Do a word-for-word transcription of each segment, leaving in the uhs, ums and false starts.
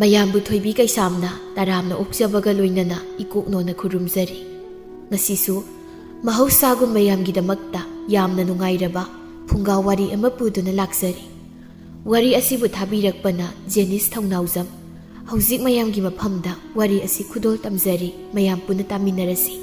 ꯃꯌꯥꯝꯕꯨ ꯊꯣꯏꯕꯤ ꯀꯩꯁꯥꯝꯅ ꯇꯔꯥꯝꯅ ꯑꯣꯛꯆꯕꯒ ꯂꯣꯏꯅꯅ ꯏꯀꯣꯛꯅꯣꯅ ꯈꯨꯔꯨꯝꯖꯔꯤ꯫ ꯉꯁꯤꯁꯨ ꯃꯍꯧꯁꯥꯒꯨꯝ ꯃꯌꯥꯝꯒꯤꯗꯃꯛꯇ ꯌꯥꯝꯅ ꯅꯨꯡꯉꯥꯏꯔꯕ ꯐꯨꯡꯒꯥ ꯋꯥꯔꯤ ꯑꯃ ꯄꯨꯗꯨꯅ ꯂꯥꯛꯆꯔꯤ꯫ ꯋꯥꯔꯤ ꯑꯁꯤꯕꯨ ꯊꯥꯕꯤꯔꯛꯄꯅ ꯖꯦꯅꯤꯁ ꯊꯧꯅꯥꯎꯖꯝ꯫ ꯍꯧꯖꯤꯛ ꯃꯌꯥꯝꯒꯤ ꯃꯐꯝꯗ ꯋꯥꯔꯤ ꯑꯁꯤ ꯈꯨꯗꯣꯜ ꯇꯝꯖꯔꯤ, ꯃꯌꯥꯝ ꯄꯨꯟꯅ ꯇꯥꯃꯤꯟꯅꯔꯁꯤ꯫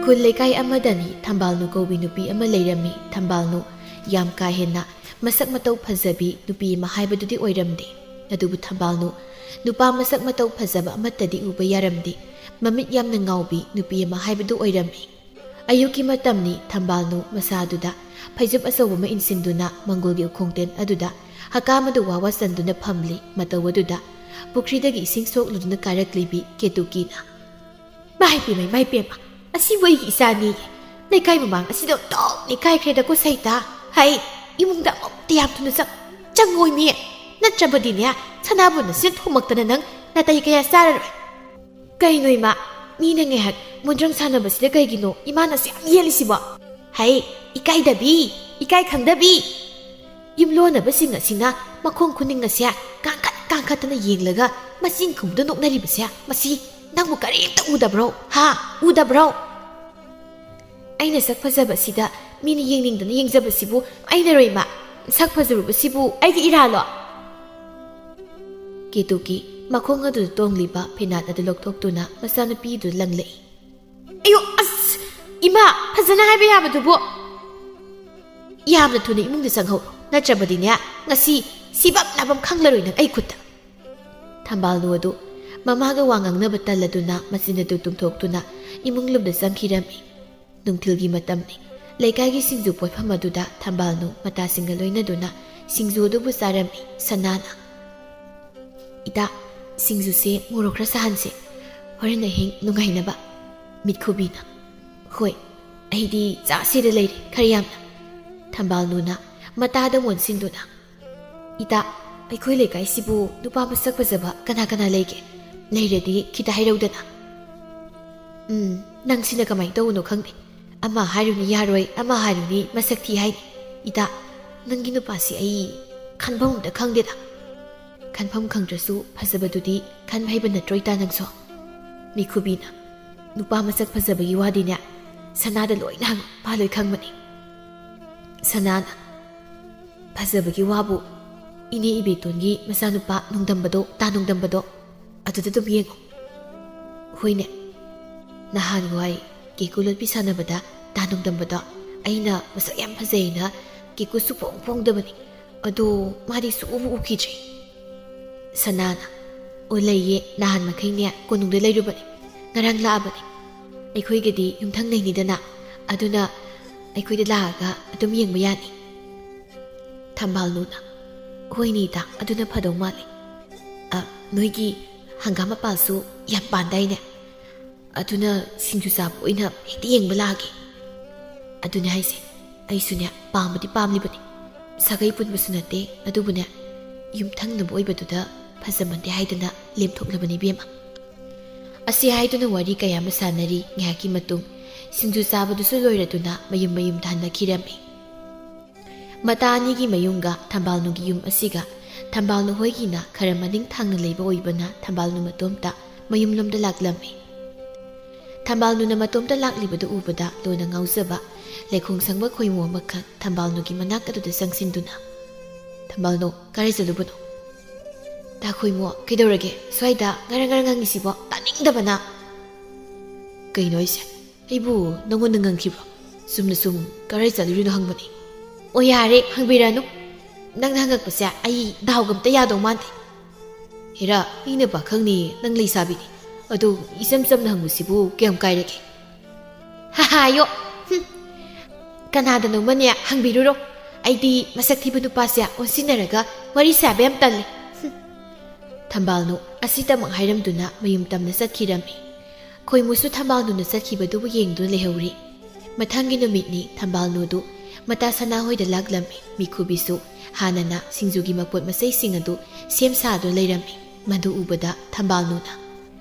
ꯈꯨꯜ ꯂꯩꯀꯥꯏ ꯑꯃꯗꯅꯤ ꯊꯝꯕꯥꯜꯅꯨ ꯀꯧꯕꯤ ꯅꯨꯄꯤ ꯑꯃ ꯂꯩꯔꯝꯃꯤ꯫ ꯊꯝꯕꯥꯜꯅꯨ ꯌꯥꯝ ꯀꯥ ꯍꯦꯟꯅ ꯃꯁꯛ ꯃꯇꯧ ꯐꯖꯕꯤ ꯅꯨꯄꯤ ꯑꯃ ꯍꯥꯏꯕꯗꯨꯗꯤ ꯑꯣꯏꯔꯝꯗꯦ꯫ ꯑꯗꯨꯕꯨ ꯊꯝꯕꯥꯜꯅꯨ ꯅꯨꯄꯥ ꯃꯁꯛ ꯃꯇꯧ ꯐꯖꯕ ꯑꯃꯠꯇꯗꯤ ꯎꯕ ꯌꯥꯔꯝꯗꯦ꯫ ꯃꯃꯤꯠ ꯌꯥꯝꯅ ꯉꯥꯎꯕꯤ ꯅꯨꯄꯤ ꯑꯃ ꯍꯥꯏꯕꯗꯨ ꯑꯣꯏꯔꯝꯃꯤ꯫ ꯑꯌꯨꯛꯀꯤ ꯃꯇꯝꯅꯤ꯫ ꯊꯝꯕꯥꯜꯅꯨ ꯃꯁꯥꯗꯨꯗ ꯐꯩꯖꯨꯞ ꯑꯆꯧꯕ ꯑꯃ ꯏꯟꯁꯤꯟꯗꯨꯅ ꯃꯪꯒꯣꯜꯒꯤ ꯎꯈꯣꯡꯇꯦꯟ ꯑꯗꯨꯗ ꯍꯀꯥꯝ ꯑꯗꯨ ꯋꯥ ꯋꯥ ꯆꯟꯗꯨꯅ ꯐꯝꯂꯤ꯫ ꯃꯇꯧ ꯑꯗꯨꯗ ꯄꯨꯈ꯭ꯔꯤꯗꯒꯤ ꯏꯁꯤꯡ ꯁꯣꯛꯂꯨꯗꯨꯅ ꯀꯥꯔꯛꯂꯤꯕꯤ ꯀꯦꯇꯨꯀꯤꯅ, "ꯃꯥꯏ ꯄꯦꯝꯃ, ꯃꯥꯏ ꯄꯦꯝꯃ, ꯑꯁꯤꯕꯨ ꯑꯩꯒꯤ ꯏꯆꯥꯅꯤ꯫ ꯂꯩꯀꯥꯏ ꯃꯃꯥꯡ ꯑꯁꯤꯗ ꯑꯣꯟꯊꯣꯛꯅ ꯏꯀꯥꯏꯈ꯭ꯔꯦꯗꯀꯣ ꯁꯩꯇꯥ꯫ ꯍꯩ, ꯏꯃꯨꯡꯗ ꯑꯃꯨꯛꯇ ꯌꯥꯝ ꯊꯨꯅ ꯆꯪ-, ꯆꯪꯉꯣꯏꯃꯤ꯫ ꯅꯠꯇ꯭ꯔꯕꯗꯤꯅꯦ, ꯁꯅꯥꯕꯨꯟ ꯑꯁꯤꯅ ꯊꯣꯝꯃꯛꯇꯅ ꯅꯪ ꯅꯥꯇꯩ ꯀꯌꯥ ꯆꯥꯔꯔꯣꯏ꯫ ꯀꯩꯅꯣ ꯏꯃꯥ, ꯃꯤꯅ ꯉꯥꯏꯍꯥꯛ ꯃꯣꯟꯗ꯭ꯔꯪ ꯁꯥꯟꯅꯕꯁꯤꯗ ꯀꯩꯒꯤꯅꯣ ꯏꯃꯥꯅ ꯑꯁꯨꯛ ꯌꯥꯝ ꯌꯦꯠꯂꯤꯁꯤꯕꯣ? ꯍꯩ, ꯏꯀꯥꯏꯗꯕꯤ, ꯏꯀꯥꯏ ꯈꯪꯗꯕꯤ!" ꯌꯨꯝꯂꯣꯟꯅꯕꯁꯤꯡ ꯑꯁꯤꯅ ꯃꯈꯣꯡ ꯈꯨꯅꯤꯡ ꯑꯁꯦ ꯀꯥꯡꯈꯠ ꯀꯥꯡꯈꯠꯇꯅ ꯌꯦꯡꯂꯒ ꯃꯆꯤꯟ ꯈꯨꯝꯗꯨꯅ ꯅꯣꯛꯅꯔꯤꯕꯁꯦ, ꯃꯁꯤ ꯅꯪꯕꯨ ꯀꯔꯤꯝꯇ ꯎꯗꯕ꯭ꯔꯣ? ꯍꯥ? ꯎꯗꯕ꯭ꯔꯣ? ꯑꯩꯅ ꯁꯛ ꯐꯖꯕꯁꯤꯗ ꯃꯤꯅ ꯌꯦꯡꯅꯤꯡꯗꯅ ꯌꯦꯡꯖꯕꯁꯤꯕꯨ ꯑꯩꯅꯔꯣ ꯏꯃꯥ? ꯁꯛ ꯐꯖꯔꯨꯕꯁꯤꯕꯨ ꯑꯩꯒꯤ ꯏꯔꯥꯜꯂꯣ? ꯀꯦꯇꯨꯀꯤ ꯃꯈꯣꯡ ꯑꯗꯨꯗ ꯇꯣꯡꯂꯤꯕ ꯐꯤꯅꯥꯠ ꯑꯗꯨ ꯂꯧꯊꯣꯛꯇꯨꯅ ꯃꯆꯥꯅꯨꯄꯤꯗꯨ ꯂꯪꯂꯛꯏ꯫ "ꯑꯌꯣ, ꯑꯁ! ꯏꯃꯥ, ꯐꯖꯅ ꯍꯥꯏꯕ ꯌꯥꯕꯗꯨꯕꯨ!" "ꯌꯥꯝꯅ ꯊꯨꯅ ꯏꯃꯨꯡꯗ ꯆꯪꯍꯧꯔꯣ, ꯅꯠꯇ꯭ꯔꯕꯗꯤꯅꯦ, ꯉꯁꯤ ꯁꯤꯕꯝ ꯅꯥꯕꯝ ꯈꯪꯂꯔꯣꯏ ꯅꯪ ꯑꯩ ꯈꯨꯠꯇ!" ꯊꯝꯕꯥꯜꯅꯨ ꯑꯗꯨ ꯃꯃꯥꯒ ꯋꯥ ꯉꯥꯡꯅꯕ ꯇꯜꯂꯗꯨꯅ ꯃꯆꯤꯟ ꯑꯗꯨ ꯇꯨꯝꯊꯣꯛꯇꯨꯅ ꯏꯃꯨꯡ ꯂꯣꯝꯗ ꯆꯪꯈꯤꯔꯝꯃꯤ꯫ ꯅꯨꯡꯊꯤꯜꯒꯤ ꯃꯇꯝꯅꯤ꯫ ꯂꯩꯀꯥꯏꯒꯤ ꯁꯤꯡꯖꯨ ꯄꯣꯠꯐꯝ ꯑꯗꯨꯗ ꯊꯝꯕꯥꯜꯅꯨ ꯃꯇꯥꯁꯤꯡꯒ ꯂꯣꯏꯅꯗꯨꯅ ꯁꯤꯡꯖꯨ ꯑꯗꯨꯕꯨ ꯆꯥꯔꯝꯃꯤ꯫ ꯁꯅꯥꯅ, "ꯏꯇꯥ, ꯁꯤꯡꯖꯨꯁꯦ ꯃꯣꯔꯣꯛ ꯈꯔ ꯁꯥꯍꯟꯁꯦ, ꯍꯣꯔꯦꯟ ꯑꯍꯤꯡ ꯅꯨꯡꯉꯥꯏꯅꯕ꯫ ꯃꯤꯠꯈꯨꯕꯤꯅ, ꯍꯣꯏ, ꯑꯩꯗꯤ ꯆꯥꯁꯦꯗ ꯂꯩꯔꯦ ꯈꯔ ꯌꯥꯝꯅ꯫" ꯊꯝꯕꯥꯜꯅꯨꯅ ꯃꯇꯥꯗ ꯃꯣꯟꯁꯤꯟꯗꯨꯅ, "ꯏꯇꯥ, ꯑꯩꯈꯣꯏ ꯂꯩꯀꯥꯏꯁꯤꯕꯨ ꯅꯨꯄꯥ ꯃꯁꯛ ꯐꯖꯕ ꯀꯅꯥ ꯀꯅꯥ ꯂꯩꯒꯦ? ꯂꯩꯔꯗꯤ ꯈꯤꯇ ꯍꯥꯏꯔꯧꯗꯅ꯫" "ꯎꯝ, ꯅꯪꯁꯤꯅ ꯀꯃꯥꯏꯅ ꯇꯧꯕꯅꯣ ꯈꯪꯗꯦ꯫ ꯑꯃ ꯍꯥꯏꯔꯨꯅꯤ ꯌꯥꯔꯣꯏ, ꯑꯃ ꯍꯥꯏꯔꯨꯅꯤ ꯃꯁꯛ ꯊꯤ ꯍꯥꯏꯅꯤ꯫ "ꯏꯇꯥ, ꯅꯪꯒꯤ ꯅꯨꯄꯥꯁꯤ ꯑꯩ ꯈꯟꯐꯝ ꯑꯝꯇ ꯈꯪꯗꯦꯗ꯫ ꯈꯟꯐꯝ ꯈꯪꯗ꯭ꯔꯁꯨ ꯐꯖꯕꯗꯨꯗꯤ ꯈꯟꯕ ꯍꯩꯕ ꯅꯠꯇ꯭ꯔꯣ ꯏꯇꯥ ꯅꯪꯁꯨ?" ꯃꯤꯈꯨꯕꯤꯅ, "ꯅꯨꯄꯥ ꯃꯁꯛ ꯐꯖꯕꯒꯤ ꯋꯥꯗꯤꯅꯦ ꯁꯅꯥꯗ ꯂꯣꯏꯅ ꯍꯪꯉꯨ, ꯃꯥ ꯂꯣꯏ ꯈꯪꯕꯅꯤ꯫" ꯁꯅꯥꯅ, "ꯐꯖꯕꯒꯤ ꯋꯥꯕꯨ ꯏꯅꯦ ꯏꯕꯦꯇꯣꯟꯒꯤ ꯃꯆꯥꯅꯨꯄꯥ ꯅꯣꯡꯗꯝꯕꯗꯣ, ꯇꯥ ꯅꯣꯡꯗꯝꯕꯗꯣ, ꯑꯗꯨꯗ ꯑꯗꯨꯝ ꯌꯦꯡꯉꯨ꯫" "ꯍꯣꯏꯅꯦ, ꯅꯍꯥꯟꯋꯥꯏ ꯀꯦꯀꯨ ꯂꯣꯠꯄꯤ ꯁꯥꯟꯅꯕꯗ ꯇꯥ ꯅꯣꯡꯗꯝꯕꯗꯣ ꯑꯩꯅ ꯃꯁꯛ ꯌꯥꯝ ꯐꯖꯩꯅ ꯀꯦꯀꯨ ꯁꯨꯛꯐꯣꯡ ꯐꯣꯡꯗꯕꯅꯤ꯫ ꯑꯗꯣ ꯃꯥꯗꯤ ꯁꯨꯛꯎꯕꯨ ꯎꯈꯤꯗ꯭ꯔꯦ꯫" ꯁꯅꯥꯅ, "ꯑꯣ ꯂꯩꯌꯦ, ꯅꯍꯥꯟ ꯃꯈꯩꯅꯦ ꯀꯣꯅꯨꯡꯗ ꯂꯩꯔꯨꯕꯅꯤ, ꯉꯔꯥꯡ ꯂꯥꯛꯑꯕꯅꯤ꯫ ꯑꯩꯈꯣꯏꯒꯗꯤ ꯌꯨꯝꯊꯪꯅꯩꯅꯤꯗꯅ, ꯑꯗꯨꯅ ꯑꯩꯈꯣꯏꯗ ꯂꯥꯛꯑꯒ ꯑꯗꯨꯝ ꯌꯦꯡꯕ ꯌꯥꯅꯤ꯫" ꯊꯝꯕꯥꯜꯅꯨꯅ, "ꯍꯣꯏꯅꯦ ꯏꯇꯥ, ꯑꯗꯨꯅ ꯐꯗꯧ ꯃꯥꯜꯂꯤ꯫ ꯑ, ꯅꯣꯏꯒꯤ ꯍꯪꯒꯥꯝ ꯃꯄꯥꯜꯁꯨ ꯌꯥꯝ ꯄꯥꯟꯗꯥꯏꯅꯦ? ꯑꯗꯨꯅ ꯁꯤꯡꯖꯨ ꯆꯥꯕ ꯑꯣꯏꯅ ꯍꯦꯛꯇ ꯌꯦꯡꯕ ꯂꯥꯛꯑꯒꯦ꯫" "ꯑꯗꯨꯅꯦ ꯍꯥꯏꯁꯦ, ꯑꯩꯁꯨꯅꯦ ꯄꯥꯝꯕꯗꯤ ꯄꯥꯝꯂꯤꯕꯅꯤ꯫ ꯁꯥꯒꯩ ꯄꯨꯟꯕꯁꯨ ꯅꯠꯇꯦ, ꯑꯗꯨꯕꯨꯅꯦ ꯌꯨꯝꯊꯪꯅꯕ ꯑꯣꯏꯕꯗꯨꯗ ꯐꯖꯃꯟꯗꯦ ꯍꯥꯏꯗꯅ ꯂꯦꯝꯊꯣꯛꯂꯕꯅꯤ ꯏꯕꯦꯝꯃ꯫" ꯑꯁꯤ ꯍꯥꯏꯗꯨꯅ ꯋꯥꯔꯤ ꯀꯌꯥ ꯑꯃ ꯁꯥꯟꯅꯔꯤ꯫ ꯉꯥꯏꯍꯥꯛꯀꯤ ꯃꯇꯨꯡ ꯁꯤꯡꯖꯨ ꯆꯥꯕꯗꯨꯁꯨ ꯂꯣꯏꯔꯗꯨꯅ ꯃꯌꯨꯝ ꯃꯌꯨꯝꯗ ꯍꯟꯅꯈꯤꯔꯝꯃꯤ꯫ ꯃꯇꯥ ꯑꯅꯤꯒꯤ ꯃꯌꯨꯝꯒ ꯊꯝꯕꯥꯜꯅꯨꯒꯤ ꯌꯨꯝ ꯑꯁꯤꯒ ꯊꯝꯕꯥꯜꯅꯨ ꯍꯣꯏꯒꯤꯅ ꯈꯔ ꯃꯅꯤꯡ ꯊꯪꯅ ꯂꯩꯕ ꯑꯣꯏꯕꯅ ꯊꯝꯕꯥꯜꯅꯨ ꯃꯇꯣꯝꯇ ꯃꯌꯨꯝꯂꯣꯝꯗ ꯂꯥꯛꯂꯝꯃꯤ꯫ ꯊꯝꯕꯥꯜꯅꯨꯅ ꯃꯇꯣꯝꯇ ꯂꯥꯛꯂꯤꯕꯗꯨ ꯎꯕꯗ ꯂꯣꯟꯅ ꯉꯥꯎꯖꯕ ꯂꯩꯈꯣꯡ ꯁꯪꯕ ꯈꯣꯏꯃꯨ ꯑꯃꯈꯛ ꯊꯝꯕꯥꯜꯅꯨꯒꯤ ꯃꯅꯥꯛ ꯑꯗꯨꯗ ꯆꯪꯁꯤꯟꯗꯨꯅ, "ꯊꯝꯕꯥꯜꯅꯨ, ꯀꯔꯥꯏ ꯆꯠꯂꯨꯕꯅꯣ?" "ꯇꯥ ꯈꯣꯏꯃꯨ, ꯀꯩꯗꯧꯔꯒꯦ? ꯁ꯭ꯋꯥꯏꯗ ꯉꯔꯪ ꯉꯔꯪ ꯉꯪꯉꯤꯁꯤꯕꯣ? ꯇꯥꯅꯤꯡꯗꯕꯅ!" "ꯀꯩꯅꯣ ꯍꯥꯏꯁꯦ? ꯑꯩꯕꯨ ꯅꯪꯉꯣꯟꯗ ꯉꯪꯈꯤꯕ꯭ꯔꯣ? ꯆꯨꯝꯅ ꯁꯨꯝ ꯀꯔꯥꯏ ꯆꯠꯂꯨꯔꯤꯅꯣ ꯍꯪꯕꯅꯤ꯫" "ꯑꯣ ꯌꯥꯔꯦ, ꯍꯪꯕꯤꯔꯅꯨ꯫ ꯅꯪꯅ ꯍꯪꯉꯛꯄꯁꯦ ꯑꯩ ꯗꯥꯎꯒ ꯑꯝꯇ ꯌꯥꯗꯧ ꯃꯥꯟꯗꯦ꯫ ꯍꯦꯔꯥ, ꯑꯩꯅ ꯄꯥꯈꯪꯅꯤ, ꯅꯪ ꯂꯩꯁꯥꯕꯤꯅꯤ꯫ ꯑꯗꯨ ꯏꯆꯝ ꯆꯝꯅ ꯍꯪꯕꯁꯤꯕꯨ ꯀꯌꯥꯝ ꯀꯥꯏꯔꯒꯦ?" "ꯍꯥꯍꯥꯌꯣ! ꯍꯨꯝ꯫ ꯀꯅꯥꯗꯅꯣꯃꯅꯦ ꯍꯪꯕꯤꯔꯨꯔꯣ꯫ ꯑꯩꯗꯤ ꯃꯁꯛ ꯊꯤꯕ ꯅꯨꯄꯥꯁꯦ ꯑꯣꯟꯁꯤꯟꯅꯔꯒ ꯋꯥꯔꯤ ꯁꯥꯕ ꯌꯥꯝ ꯇꯜꯂꯦ꯫" ꯍꯨꯝ꯫ ꯊꯝꯕꯥꯜꯅꯨ ꯑꯁꯤꯇꯃꯛ ꯍꯥꯏꯔꯝꯗꯨꯅ ꯃꯌꯨꯝ ꯇꯝꯅ ꯆꯠꯈꯤꯔꯝꯃꯤ꯫ ꯈꯣꯏꯃꯨꯁꯨ ꯊꯝꯕꯥꯜꯅꯨꯅ ꯆꯠꯈꯤꯕꯗꯨꯕꯨ ꯌꯦꯡꯗꯨꯅ ꯂꯩꯍꯧꯔꯤ꯫ ꯃꯊꯪꯒꯤ ꯅꯨꯃꯤꯠꯅꯤ꯫ ꯊꯝꯕꯥꯜꯅꯨꯗꯨ ꯃꯇꯥ ꯁꯅꯥ ꯍꯣꯏꯗ ꯂꯥꯛꯂꯝꯃꯤ꯫ ꯃꯤꯈꯨꯕꯤꯁꯨ ꯍꯥꯟꯅꯅ ꯁꯤꯡꯖꯨꯒꯤ ꯃꯄꯣꯠ ꯃꯆꯩꯁꯤꯡ ꯑꯗꯨ ꯁꯦꯝ ꯁꯥꯗꯨꯅ ꯂꯩꯔꯝꯃꯤ꯫ ꯃꯗꯨ ꯎꯕꯗ ꯊꯝꯕꯥꯜꯅꯨꯅ,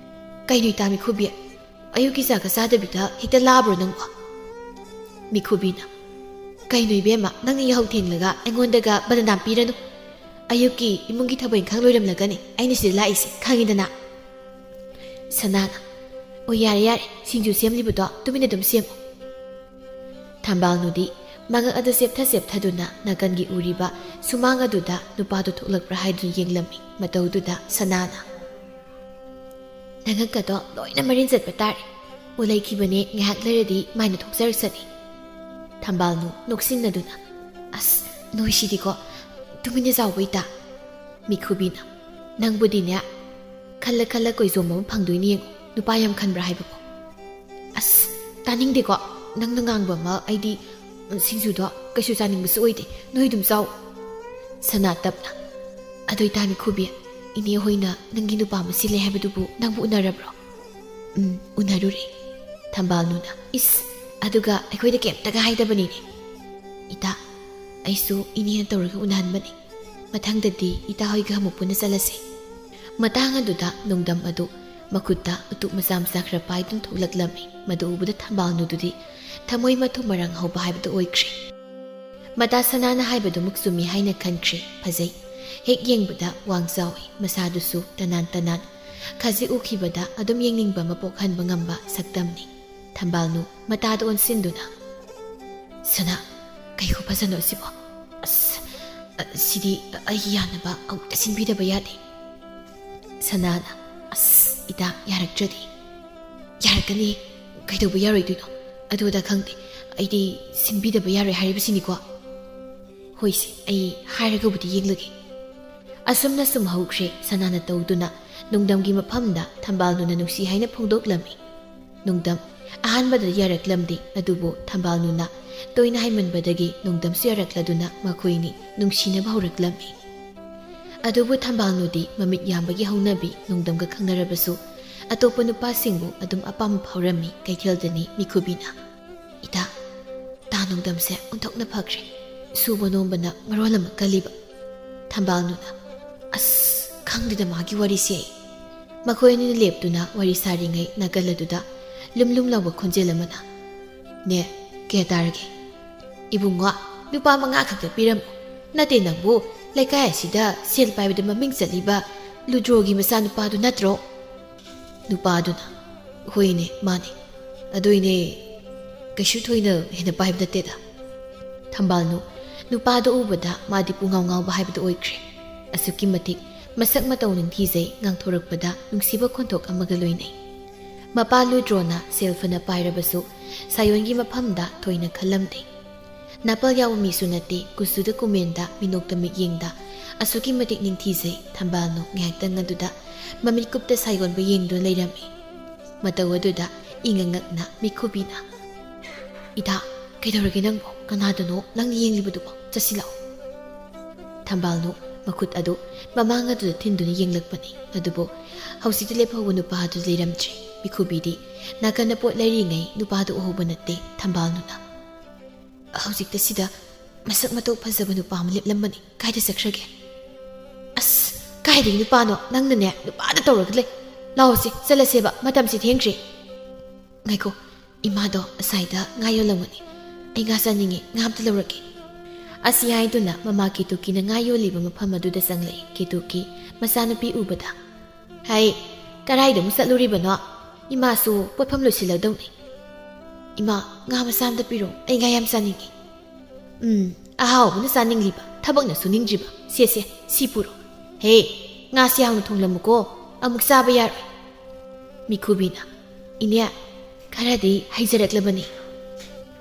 "ꯀꯩꯅꯣ ꯏꯇꯥ ꯃꯤꯈꯨꯕꯤ, ꯑꯌꯨꯛꯀꯤ ꯆꯥꯛꯀ ꯆꯥꯗꯕꯤꯗ ꯍꯦꯛꯇ ꯂꯥꯛꯑꯕ꯭ꯔꯣ ꯅꯪꯕꯣ?" ꯃꯤꯈꯨꯕꯤꯅ, "ꯀꯩꯅꯣ ꯏꯕꯦꯝꯃ, ꯅꯪꯅ ꯌꯥꯍꯧ ꯊꯦꯡꯂꯒ ꯑꯩꯉꯣꯟꯗꯒ ꯕꯗꯅꯥꯝ ꯄꯤꯔꯅꯨ꯫ ꯑꯌꯨꯛꯀꯤ ꯏꯃꯨꯡꯒꯤ ꯊꯕꯛ ꯏꯪꯈꯥꯡ ꯂꯣꯏꯔꯝꯂꯒꯅꯤ ꯑꯩꯅ ꯁꯤꯗ ꯂꯥꯛꯏꯁꯦ, ꯈꯪꯉꯤꯗꯅ?" ꯁꯅꯥꯅ, "ꯑꯣ, ꯌꯥꯔꯦ ꯌꯥꯔꯦ, ꯁꯤꯡꯖꯨ ꯁꯦꯝꯂꯤꯕꯗꯣ ꯇꯨꯃꯤꯟꯅ ꯑꯗꯨꯝ ꯁꯦꯝꯃꯨ꯫" ꯊꯝꯕꯥꯜꯅꯨꯗꯤ ꯃꯉꯛ ꯑꯗꯨ ꯆꯦꯞꯊ ꯆꯦꯞꯊꯗꯨꯅ ꯅꯥꯀꯟꯒꯤ ꯎꯔꯤꯕ ꯁꯨꯃꯥꯡ ꯑꯗꯨꯗ ꯅꯨꯄꯥꯗꯨ ꯊꯣꯛꯂꯛꯄ꯭ꯔꯥ ꯍꯥꯏꯗꯨꯅ ꯌꯦꯡꯂꯝꯃꯤ꯫ ꯃꯇꯧꯗꯨꯗ ꯁꯅꯥꯅ, "ꯅꯉꯛꯀꯗꯣ ꯂꯣꯏꯅ ꯃꯔꯤꯟ ꯆꯠꯄ ꯇꯥꯔꯦ꯫ ꯎ ꯂꯩꯈꯤꯕꯅꯦ, ꯉꯥꯏꯍꯥꯛ ꯂꯩꯔꯗꯤ ꯃꯥꯏꯅ ꯊꯣꯛꯆꯔꯛꯁꯅꯤ꯫" ꯊꯝꯕꯥꯜꯅꯨ ꯅꯣꯛꯁꯤꯟꯅꯗꯨꯅ, "ꯑꯁ, ꯅꯣꯏꯁꯤꯗꯤꯀꯣ, ꯇꯨꯃꯤꯟꯅ ꯆꯥꯎꯕ ꯏꯇꯥ꯫" ꯃꯤꯈꯨꯕꯤꯅ, "ꯅꯪꯕꯨꯗꯤꯅꯦ, ꯈꯜꯂ ꯈꯜꯂ ꯀꯣꯏꯖꯣꯝꯕ ꯑꯃ ꯐꯪꯗꯣꯏꯅꯤ ꯌꯦꯡꯉꯨ, ꯅꯨꯄꯥ ꯌꯥꯝ ꯈꯟꯕ꯭ꯔꯥ ꯍꯥꯏꯕꯕꯨ꯫" "ꯑꯁ, ꯇꯥꯅꯤꯡꯗꯦꯀꯣ, ꯅꯪꯅ ꯉꯥꯡꯕ ꯑꯃ꯫ ꯑꯩꯗꯤ, ꯎꯝ, ꯁꯤꯡꯖꯨꯗꯣ ꯀꯩꯁꯨ ꯆꯥꯅꯤꯡꯕꯁꯨ ꯑꯣꯏꯗꯦ, ꯅꯣꯏ ꯑꯗꯨꯝ ꯆꯥꯎ꯫" ꯁꯅꯥ ꯇꯞꯅ, "ꯑꯗꯨ ꯏꯇꯥ ꯃꯤꯈꯨꯕꯤ, ꯏꯅꯦ ꯍꯣꯏꯅ ꯅꯪꯒꯤ ꯅꯨꯄꯥ ꯑꯃ ꯁꯤꯜꯂꯦ ꯍꯥꯏꯕꯗꯨꯕꯨ ꯅꯪꯕꯨ ꯎꯅꯔꯕ꯭ꯔꯣ?" "ꯎꯝ, ꯎꯅꯔꯨꯔꯦ꯫" ꯊꯝꯕꯥꯜꯅꯨꯅ, "ꯏꯁ, ꯑꯗꯨꯒ ꯑꯩꯈꯣꯏꯗ ꯀꯩꯝꯇꯒ ꯍꯥꯏꯗꯕꯅꯤꯅꯦ꯫ ꯏꯇꯥ, ꯑꯩꯁꯨ ꯏꯅꯦꯅ ꯇꯧꯔꯒ ꯎꯅꯍꯟꯕꯅꯤ꯫ ꯃꯊꯪꯗꯗꯤ ꯏꯇꯥ ꯍꯣꯏꯒ ꯑꯃꯨꯛ ꯄꯨꯟꯅ ꯆꯠꯂꯁꯦ꯫" ꯃꯇꯥꯡ ꯑꯗꯨꯗ ꯅꯣꯡꯗꯝ ꯑꯗꯨ ꯃꯈꯨꯠꯇ ꯎꯇꯨꯞ ꯃꯆꯥ ꯃꯆꯥ ꯈꯔ ꯄꯥꯏꯗꯨꯅ ꯊꯣꯛꯂꯛꯂꯝꯃꯤ꯫ ꯃꯗꯨ ꯎꯕꯗ ꯊꯝꯕꯥꯜꯅꯨꯗꯨꯗꯤ ꯊꯃꯣꯏ ꯃꯊꯨꯝ ꯃꯔꯥꯡ ꯍꯧꯕ ꯍꯥꯏꯕꯗꯨ ꯑꯣꯏꯈ꯭ꯔꯦ꯫ ꯃꯇꯥ ꯁꯅꯥꯅ ꯍꯥꯏꯕꯗꯨꯃꯛ ꯆꯨꯝꯃꯤ ꯍꯥꯏꯅ ꯈꯟꯈ꯭ꯔꯦ꯫ ꯐꯖꯩ꯫ ꯍꯦꯛ ꯌꯦꯡꯕꯗ ꯋꯥꯡ ꯆꯥꯎꯏ, ꯃꯁꯥꯗꯨꯁꯨ ꯇꯅꯥꯟ ꯇꯅꯥꯟ꯫ ꯈꯖꯤꯛ ꯎꯈꯤꯕꯗ ꯑꯗꯨꯝ ꯌꯦꯡꯅꯤꯡꯕ ꯑꯃ ꯄꯣꯛꯍꯟꯕ ꯉꯝꯕ ꯁꯛꯇꯝꯅꯤ꯫ ꯊꯝꯕꯥꯜꯅꯨ ꯃꯇꯥꯗ ꯑꯣꯟꯁꯤꯟꯗꯨꯅ, "ꯁꯅꯥ, ꯀꯩ ꯈꯨꯐꯖꯅꯣ ꯑꯁꯤꯕꯣ? ꯑꯁ, ꯑ, ꯁꯤꯗꯤ ꯑꯩꯒꯤ ꯌꯥꯅꯕ ꯑꯃꯨꯛꯇ ꯁꯤꯟꯕꯤꯗꯕ ꯌꯥꯗꯦ꯫" ꯁꯅꯥꯅ, "ꯑꯁ, ꯏꯇꯥ, ꯌꯥꯔꯛꯇ꯭ꯔꯗꯤ꯫" "ꯌꯥꯔꯛꯀꯅꯤ, ꯀꯩꯗꯧꯕ ꯌꯥꯔꯣꯏꯗꯣꯏꯅꯣ? ꯑꯗꯨ ꯑꯗꯥ ꯈꯪꯗꯦ, ꯑꯩꯗꯤ ꯁꯤꯟꯕꯤꯗꯕ ꯌꯥꯔꯣꯏ ꯍꯥꯏꯔꯤꯕꯁꯤꯅꯤꯀꯣ꯫" "ꯍꯣꯏꯁꯦ, ꯑꯩ ꯍꯥꯏꯔꯒꯕꯨꯗꯤ ꯌꯦꯡꯂꯒꯦ꯫" ꯑꯁꯨꯝꯅ ꯁꯨꯝ ꯍꯧꯈ꯭ꯔꯦ꯫ ꯁꯅꯥꯅ ꯇꯧꯗꯨꯅ ꯅꯨꯡꯗꯝꯒꯤ ꯃꯐꯝꯗ ꯊꯝꯕꯥꯜꯅꯨꯅ ꯅꯨꯡꯁꯤ ꯍꯥꯏꯅ ꯐꯣꯡꯗꯣꯛꯂꯝꯃꯤ꯫ ꯅꯨꯡꯗꯝ ꯑꯍꯥꯟꯕꯗ ꯌꯥꯔꯛꯂꯝꯗꯦ, ꯑꯗꯨꯕꯨ ꯊꯝꯕꯥꯜꯅꯨꯅ ꯇꯣꯏꯅ ꯍꯥꯏꯃꯟꯕꯗꯒꯤ ꯅꯨꯡꯗꯝꯁꯨ ꯌꯥꯔꯛꯂꯗꯨꯅ ꯃꯈꯣꯏꯅꯤ ꯅꯨꯡꯁꯤꯅꯕ ꯍꯧꯔꯛꯂꯝꯃꯤ꯫ ꯑꯗꯨꯕꯨ ꯊꯝꯕꯥꯜꯅꯨꯗꯤ ꯃꯃꯤꯠ ꯌꯥꯝꯕꯒꯤ ꯍꯧꯅꯕꯤ ꯅꯨꯡꯗꯝꯒ ꯈꯪꯅꯔꯕꯁꯨ ꯑꯇꯣꯞꯄ ꯅꯨꯄꯥꯁꯤꯡꯕꯨ ꯑꯗꯨꯝ ꯑꯄꯥꯝꯕ ꯐꯥꯎꯔꯝꯃꯤ꯫ ꯀꯩꯊꯦꯜꯗꯅꯤ ꯃꯤꯈꯨꯕꯤꯅ, "ꯏꯇꯥ, ꯇꯥ ꯅꯣꯡꯗꯝꯁꯦ ꯑꯣꯟꯊꯣꯛꯅ ꯐꯈ꯭ꯔꯦ꯫ ꯁꯨꯕ ꯅꯣꯝꯕꯅ ꯃꯔꯣꯜ ꯑꯃ ꯀꯜꯂꯤꯕ꯫" ꯊꯝꯕꯥꯜꯅꯨꯅ, "ꯑꯁ, ꯈꯪꯗꯦꯗ ꯃꯥꯒꯤ ꯋꯥꯔꯤꯁꯦ ꯑꯩ꯫" ꯃꯈꯣꯏ ꯑꯅꯤꯅ ꯂꯦꯞꯇꯨꯅ ꯋꯥꯔꯤ ꯁꯥꯔꯤꯉꯩ ꯅꯥꯀꯜ ꯑꯗꯨꯗ ꯂꯨꯝ ꯂꯨꯝ ꯂꯥꯎꯕ ꯈꯣꯟꯖꯦꯜ ꯑꯃꯅ, "ꯅꯦ, ꯀꯌꯥ ꯇꯥꯔꯒꯦ?" "ꯏꯕꯨꯡꯉꯣ, ꯂꯨꯄꯥ ꯃꯉꯥ ꯈꯛꯇ ꯄꯤꯔꯝꯃꯨ꯫ ꯅꯠꯇꯦ, ꯅꯪꯕꯨ ꯂꯩꯀꯥꯏ ꯑꯁꯤꯗ ꯁꯦꯜ ꯄꯥꯏꯕꯗ ꯃꯃꯤꯡ ꯆꯠꯂꯤꯕ ꯂꯨꯗ꯭ꯔꯣꯒꯤ ꯃꯆꯥꯅꯨꯄꯥꯗꯨ ꯅꯠꯇ꯭ꯔꯣ?" ꯅꯨꯄꯥꯗꯨꯅ, "ꯍꯣꯏꯅꯦ, ꯃꯥꯅꯦ꯫ ꯑꯗꯨꯏꯅꯦ, ꯀꯩꯁꯨ ꯊꯣꯏꯅ ꯍꯦꯟꯅ ꯄꯥꯏꯕ ꯅꯠꯇꯦꯗ꯫" ꯊꯝꯕꯥꯜꯅꯨ, ꯅꯨꯄꯥꯗꯣ ꯎꯕꯗ ꯃꯥꯗꯤ ꯄꯨꯡꯉꯥꯎ ꯉꯥꯎꯕ ꯍꯥꯏꯕꯗꯨ ꯑꯣꯏꯈ꯭ꯔꯦ꯫ ꯑꯁꯨꯛꯀꯤ ꯃꯇꯤꯛ ꯃꯁꯛ ꯃꯇꯧ ꯅꯤꯡꯊꯤꯖꯩ, ꯉꯥꯡꯊꯣꯔꯛꯄꯗ ꯅꯨꯡꯁꯤꯕ ꯈꯣꯟꯊꯣꯛ ꯑꯃꯒ ꯂꯣꯏꯅꯩ꯫ ꯃꯄꯥ ꯂꯨꯗ꯭ꯔꯣꯅ ꯁꯦꯜ ꯐꯅ ꯄꯥꯏꯔꯕꯁꯨ ꯁꯥꯌꯣꯟꯒꯤ ꯃꯐꯝꯗ ꯊꯣꯏꯅ ꯈꯜꯂꯝꯗꯦ꯫ ꯅꯥꯄꯜ ꯌꯥꯎꯕ ꯃꯤꯁꯨ ꯅꯠꯇꯦ, ꯀꯨꯆꯨꯗ ꯀꯨꯃꯦꯟꯗ, ꯃꯤꯅꯣꯛꯇ ꯃꯤꯠꯌꯦꯡꯗ ꯑꯁꯨꯛꯀꯤ ꯃꯇꯤꯛ ꯅꯤꯡꯊꯤꯖꯩ꯫ ꯊꯝꯕꯥꯜꯅꯨ ꯉꯥꯏꯍꯥꯛꯇꯪ ꯑꯗꯨꯗ ꯃꯃꯤꯠꯀꯨꯞꯇ ꯁꯥꯌꯣꯟꯕꯨ ꯌꯦꯡꯗꯨꯅ ꯂꯩꯔꯝꯃꯤ꯫ ꯃꯇꯧ ꯑꯗꯨꯗ ꯏꯉꯛ ꯉꯛꯅ ꯃꯤꯈꯨꯕꯤꯅ, "ꯏꯇꯥ, ꯀꯩꯗꯧꯔꯒꯦ ꯅꯪꯕꯣ? ꯀꯅꯥꯗꯅꯣ ꯅꯪꯅ ꯌꯦꯡꯂꯤꯕꯗꯨꯕꯣ? ꯆꯠꯁꯤꯜꯂꯛꯑꯣ꯫" ꯊꯝꯕꯥꯜꯅꯨ ꯃꯈꯨꯠ ꯑꯗꯨ ꯃꯃꯥꯡ ꯑꯗꯨꯗ ꯊꯤꯟꯗꯨꯅ ꯌꯦꯡꯂꯛꯄꯅꯤ, ꯑꯗꯨꯕꯨ ꯍꯧꯖꯤꯛꯇꯤ ꯂꯦꯞꯍꯧꯕ ꯅꯨꯄꯥ ꯑꯗꯨ ꯂꯩꯔꯝꯗ꯭ꯔꯦ꯫ ꯃꯤꯈꯨꯕꯤꯗꯤ ꯅꯥꯀꯟꯗ ꯄꯣꯠ ꯂꯩꯔꯤꯉꯩ ꯅꯨꯄꯥꯗꯨ ꯎꯍꯧꯕ ꯅꯠꯇꯦ꯫ ꯊꯝꯕꯥꯜꯅꯨꯅ, "ꯍꯧꯖꯤꯛꯇ ꯁꯤꯗ ꯃꯁꯛ ꯃꯇꯧ ꯐꯖꯕ ꯅꯨꯄꯥ ꯑꯃ ꯂꯦꯞꯂꯝꯕꯅꯤ, ꯀꯥꯏꯗ ꯆꯠꯈ꯭ꯔꯒꯦ?" "ꯑꯁ, ꯀꯥꯏꯗꯒꯤ ꯅꯨꯄꯥꯅꯣ? ꯅꯪꯅꯅꯦ ꯅꯨꯄꯥꯗ ꯇꯧꯔꯒ ꯂꯩ꯫ ꯂꯥꯛꯑꯣꯁꯦ, ꯆꯠꯂꯁꯦꯕ, ꯃꯇꯝꯁꯤ ꯊꯦꯡꯈ꯭ꯔꯦ꯫" "ꯉꯥꯏꯈꯣ, ꯏꯃꯥꯗꯣ ꯑꯁꯥꯏꯗ ꯉꯥ ꯌꯣꯜꯂꯝꯒꯅꯤ꯫ ꯑꯩ ꯉꯥ ꯆꯥꯅꯤꯡꯉꯤ, ꯉꯥ ꯑꯝꯇ ꯂꯧꯔꯛꯀꯦ꯫" ꯑꯁꯤ ꯍꯥꯏꯗꯨꯅ ꯃꯃꯥ ꯀꯦꯇꯨꯀꯤꯅ ꯉꯥ ꯌꯣꯜꯂꯤꯕ ꯃꯐꯝ ꯑꯗꯨꯗ ꯆꯪꯂꯛꯏ꯫ ꯀꯦꯇꯨꯀꯤ ꯃꯆꯥꯅꯨꯄꯤ ꯎꯕꯗ, "ꯍꯩ, ꯀꯗꯥꯏꯗ ꯑꯃꯨꯛ ꯆꯠꯂꯨꯔꯤꯕꯅꯣ? ꯏꯃꯥꯁꯨ ꯄꯣꯠꯐꯝ ꯂꯣꯏꯁꯤꯜꯂꯗꯧꯅꯤ꯫" "ꯏꯃꯥ, ꯉꯥ ꯃꯆꯥ ꯑꯝꯇ ꯄꯤꯔꯣ, ꯑꯩ ꯉꯥ ꯌꯥꯝ ꯆꯥꯅꯤꯡꯉꯤ꯫" "ꯎꯝ, ꯑꯍꯥꯎꯕꯅ ꯆꯥꯅꯤꯡꯂꯤꯕ, ꯊꯕꯛꯅ ꯁꯨꯅꯤꯡꯗ꯭ꯔꯤꯕ꯫ ꯁꯦ, ꯁꯦ, ꯁꯤ ꯄꯨꯔꯣ꯫ ꯍꯦ, ꯉꯥꯁꯤ ꯌꯥꯝꯅ ꯊꯣꯡꯂꯝꯃꯨꯀꯣ, ꯑꯃꯨꯛ ꯆꯥꯕ ꯌꯥꯔꯣꯏ꯫" ꯃꯤꯈꯨꯕꯤꯅ, "ꯏꯅꯦ, ꯈꯔꯗꯤ ꯍꯩꯖꯔꯛꯂꯕꯅꯤ꯫"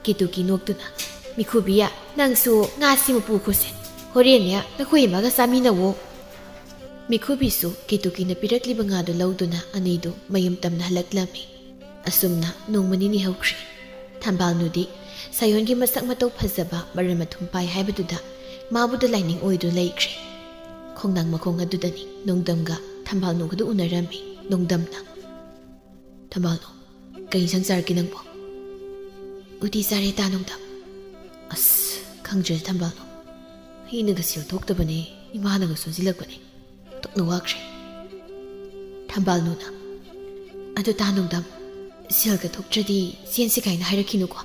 ꯀꯦꯇꯨꯀꯤ ꯅꯣꯛꯇꯨꯅ, "ꯃꯤꯈꯨꯕꯤ, ꯅꯪꯁꯨ ꯉꯥꯁꯤꯃ ꯄꯨꯈꯣꯁꯦ꯫ ꯍꯣꯔꯦꯟꯅꯦ ꯅꯈꯣꯏ ꯏꯃꯥꯒ ꯆꯥꯃꯤꯟꯅꯧꯋꯣ꯫" ꯃꯤꯈꯨꯕꯤꯁꯨ ꯀꯦꯇꯨꯀꯤꯅ ꯄꯤꯔꯛꯂꯤꯕ ꯉꯥꯗꯨ ꯂꯧꯗꯨꯅ ꯑꯅꯤꯗꯨ ꯃꯌꯨꯝ ꯇꯝꯅ ꯍꯜꯂꯛꯂꯝꯃꯤ꯫ ꯑꯁꯨꯝꯅ ꯅꯣꯡꯃ ꯅꯤꯅꯤ ꯍꯧꯈ꯭ꯔꯦ꯫ ꯊꯝꯕꯥꯜꯅꯨꯗꯤ ꯁꯥꯌꯣꯟꯒꯤ ꯃꯁꯛ ꯃꯇꯧ ꯐꯖꯕ, ꯃꯔꯟ ꯃꯊꯨꯝ ꯄꯥꯏ ꯍꯥꯏꯕꯗꯨꯗ ꯃꯥꯕꯨꯗ ꯂꯥꯏꯅꯤꯡ ꯑꯣꯏꯗꯨꯅ ꯂꯩꯈ꯭ꯔꯦ꯫ ꯈꯣꯡꯅꯥꯡ ꯃꯈꯣꯡ ꯑꯗꯨꯗꯅꯤ ꯅꯣꯡꯗꯝꯒ ꯊꯝꯕꯥꯜꯅꯨꯒꯗꯨ ꯎꯅꯔꯝꯃꯤ꯫ ꯅꯣꯡꯗꯝꯅ, "ꯊꯝꯕꯥꯜꯅꯨ, ꯀꯩ ꯏꯟꯁꯥꯡ ꯆꯥꯔꯛꯀꯦ ꯅꯪꯕꯣ?" "ꯎꯇꯤ ꯆꯥꯔꯦ, ꯇꯥ ꯅꯣꯡꯗꯝ꯫" "ꯑꯁ, ꯈꯪꯗ꯭ꯔꯦꯗ ꯊꯝꯕꯥꯜꯅꯨ, ꯑꯩꯅꯒ ꯁꯦꯜ ꯊꯣꯛꯇꯕꯅꯦ, ꯏꯃꯥꯅꯒ ꯁꯣꯟꯖꯤꯜꯂꯛꯄꯅꯦ, ꯑꯣꯟꯊꯣꯛꯅ ꯋꯥꯈ꯭ꯔꯦ꯫" ꯊꯝꯕꯥꯜꯅꯨꯅ, "ꯑꯗꯨ ꯇꯥ ꯅꯣꯡꯗꯝ, ꯁꯦꯜꯒ ꯊꯣꯛꯇ꯭ꯔꯗꯤ ꯆꯦꯟꯁꯤ ꯀꯥꯏꯅ ꯍꯥꯏꯔꯛꯈꯤꯅꯨꯀꯣ꯫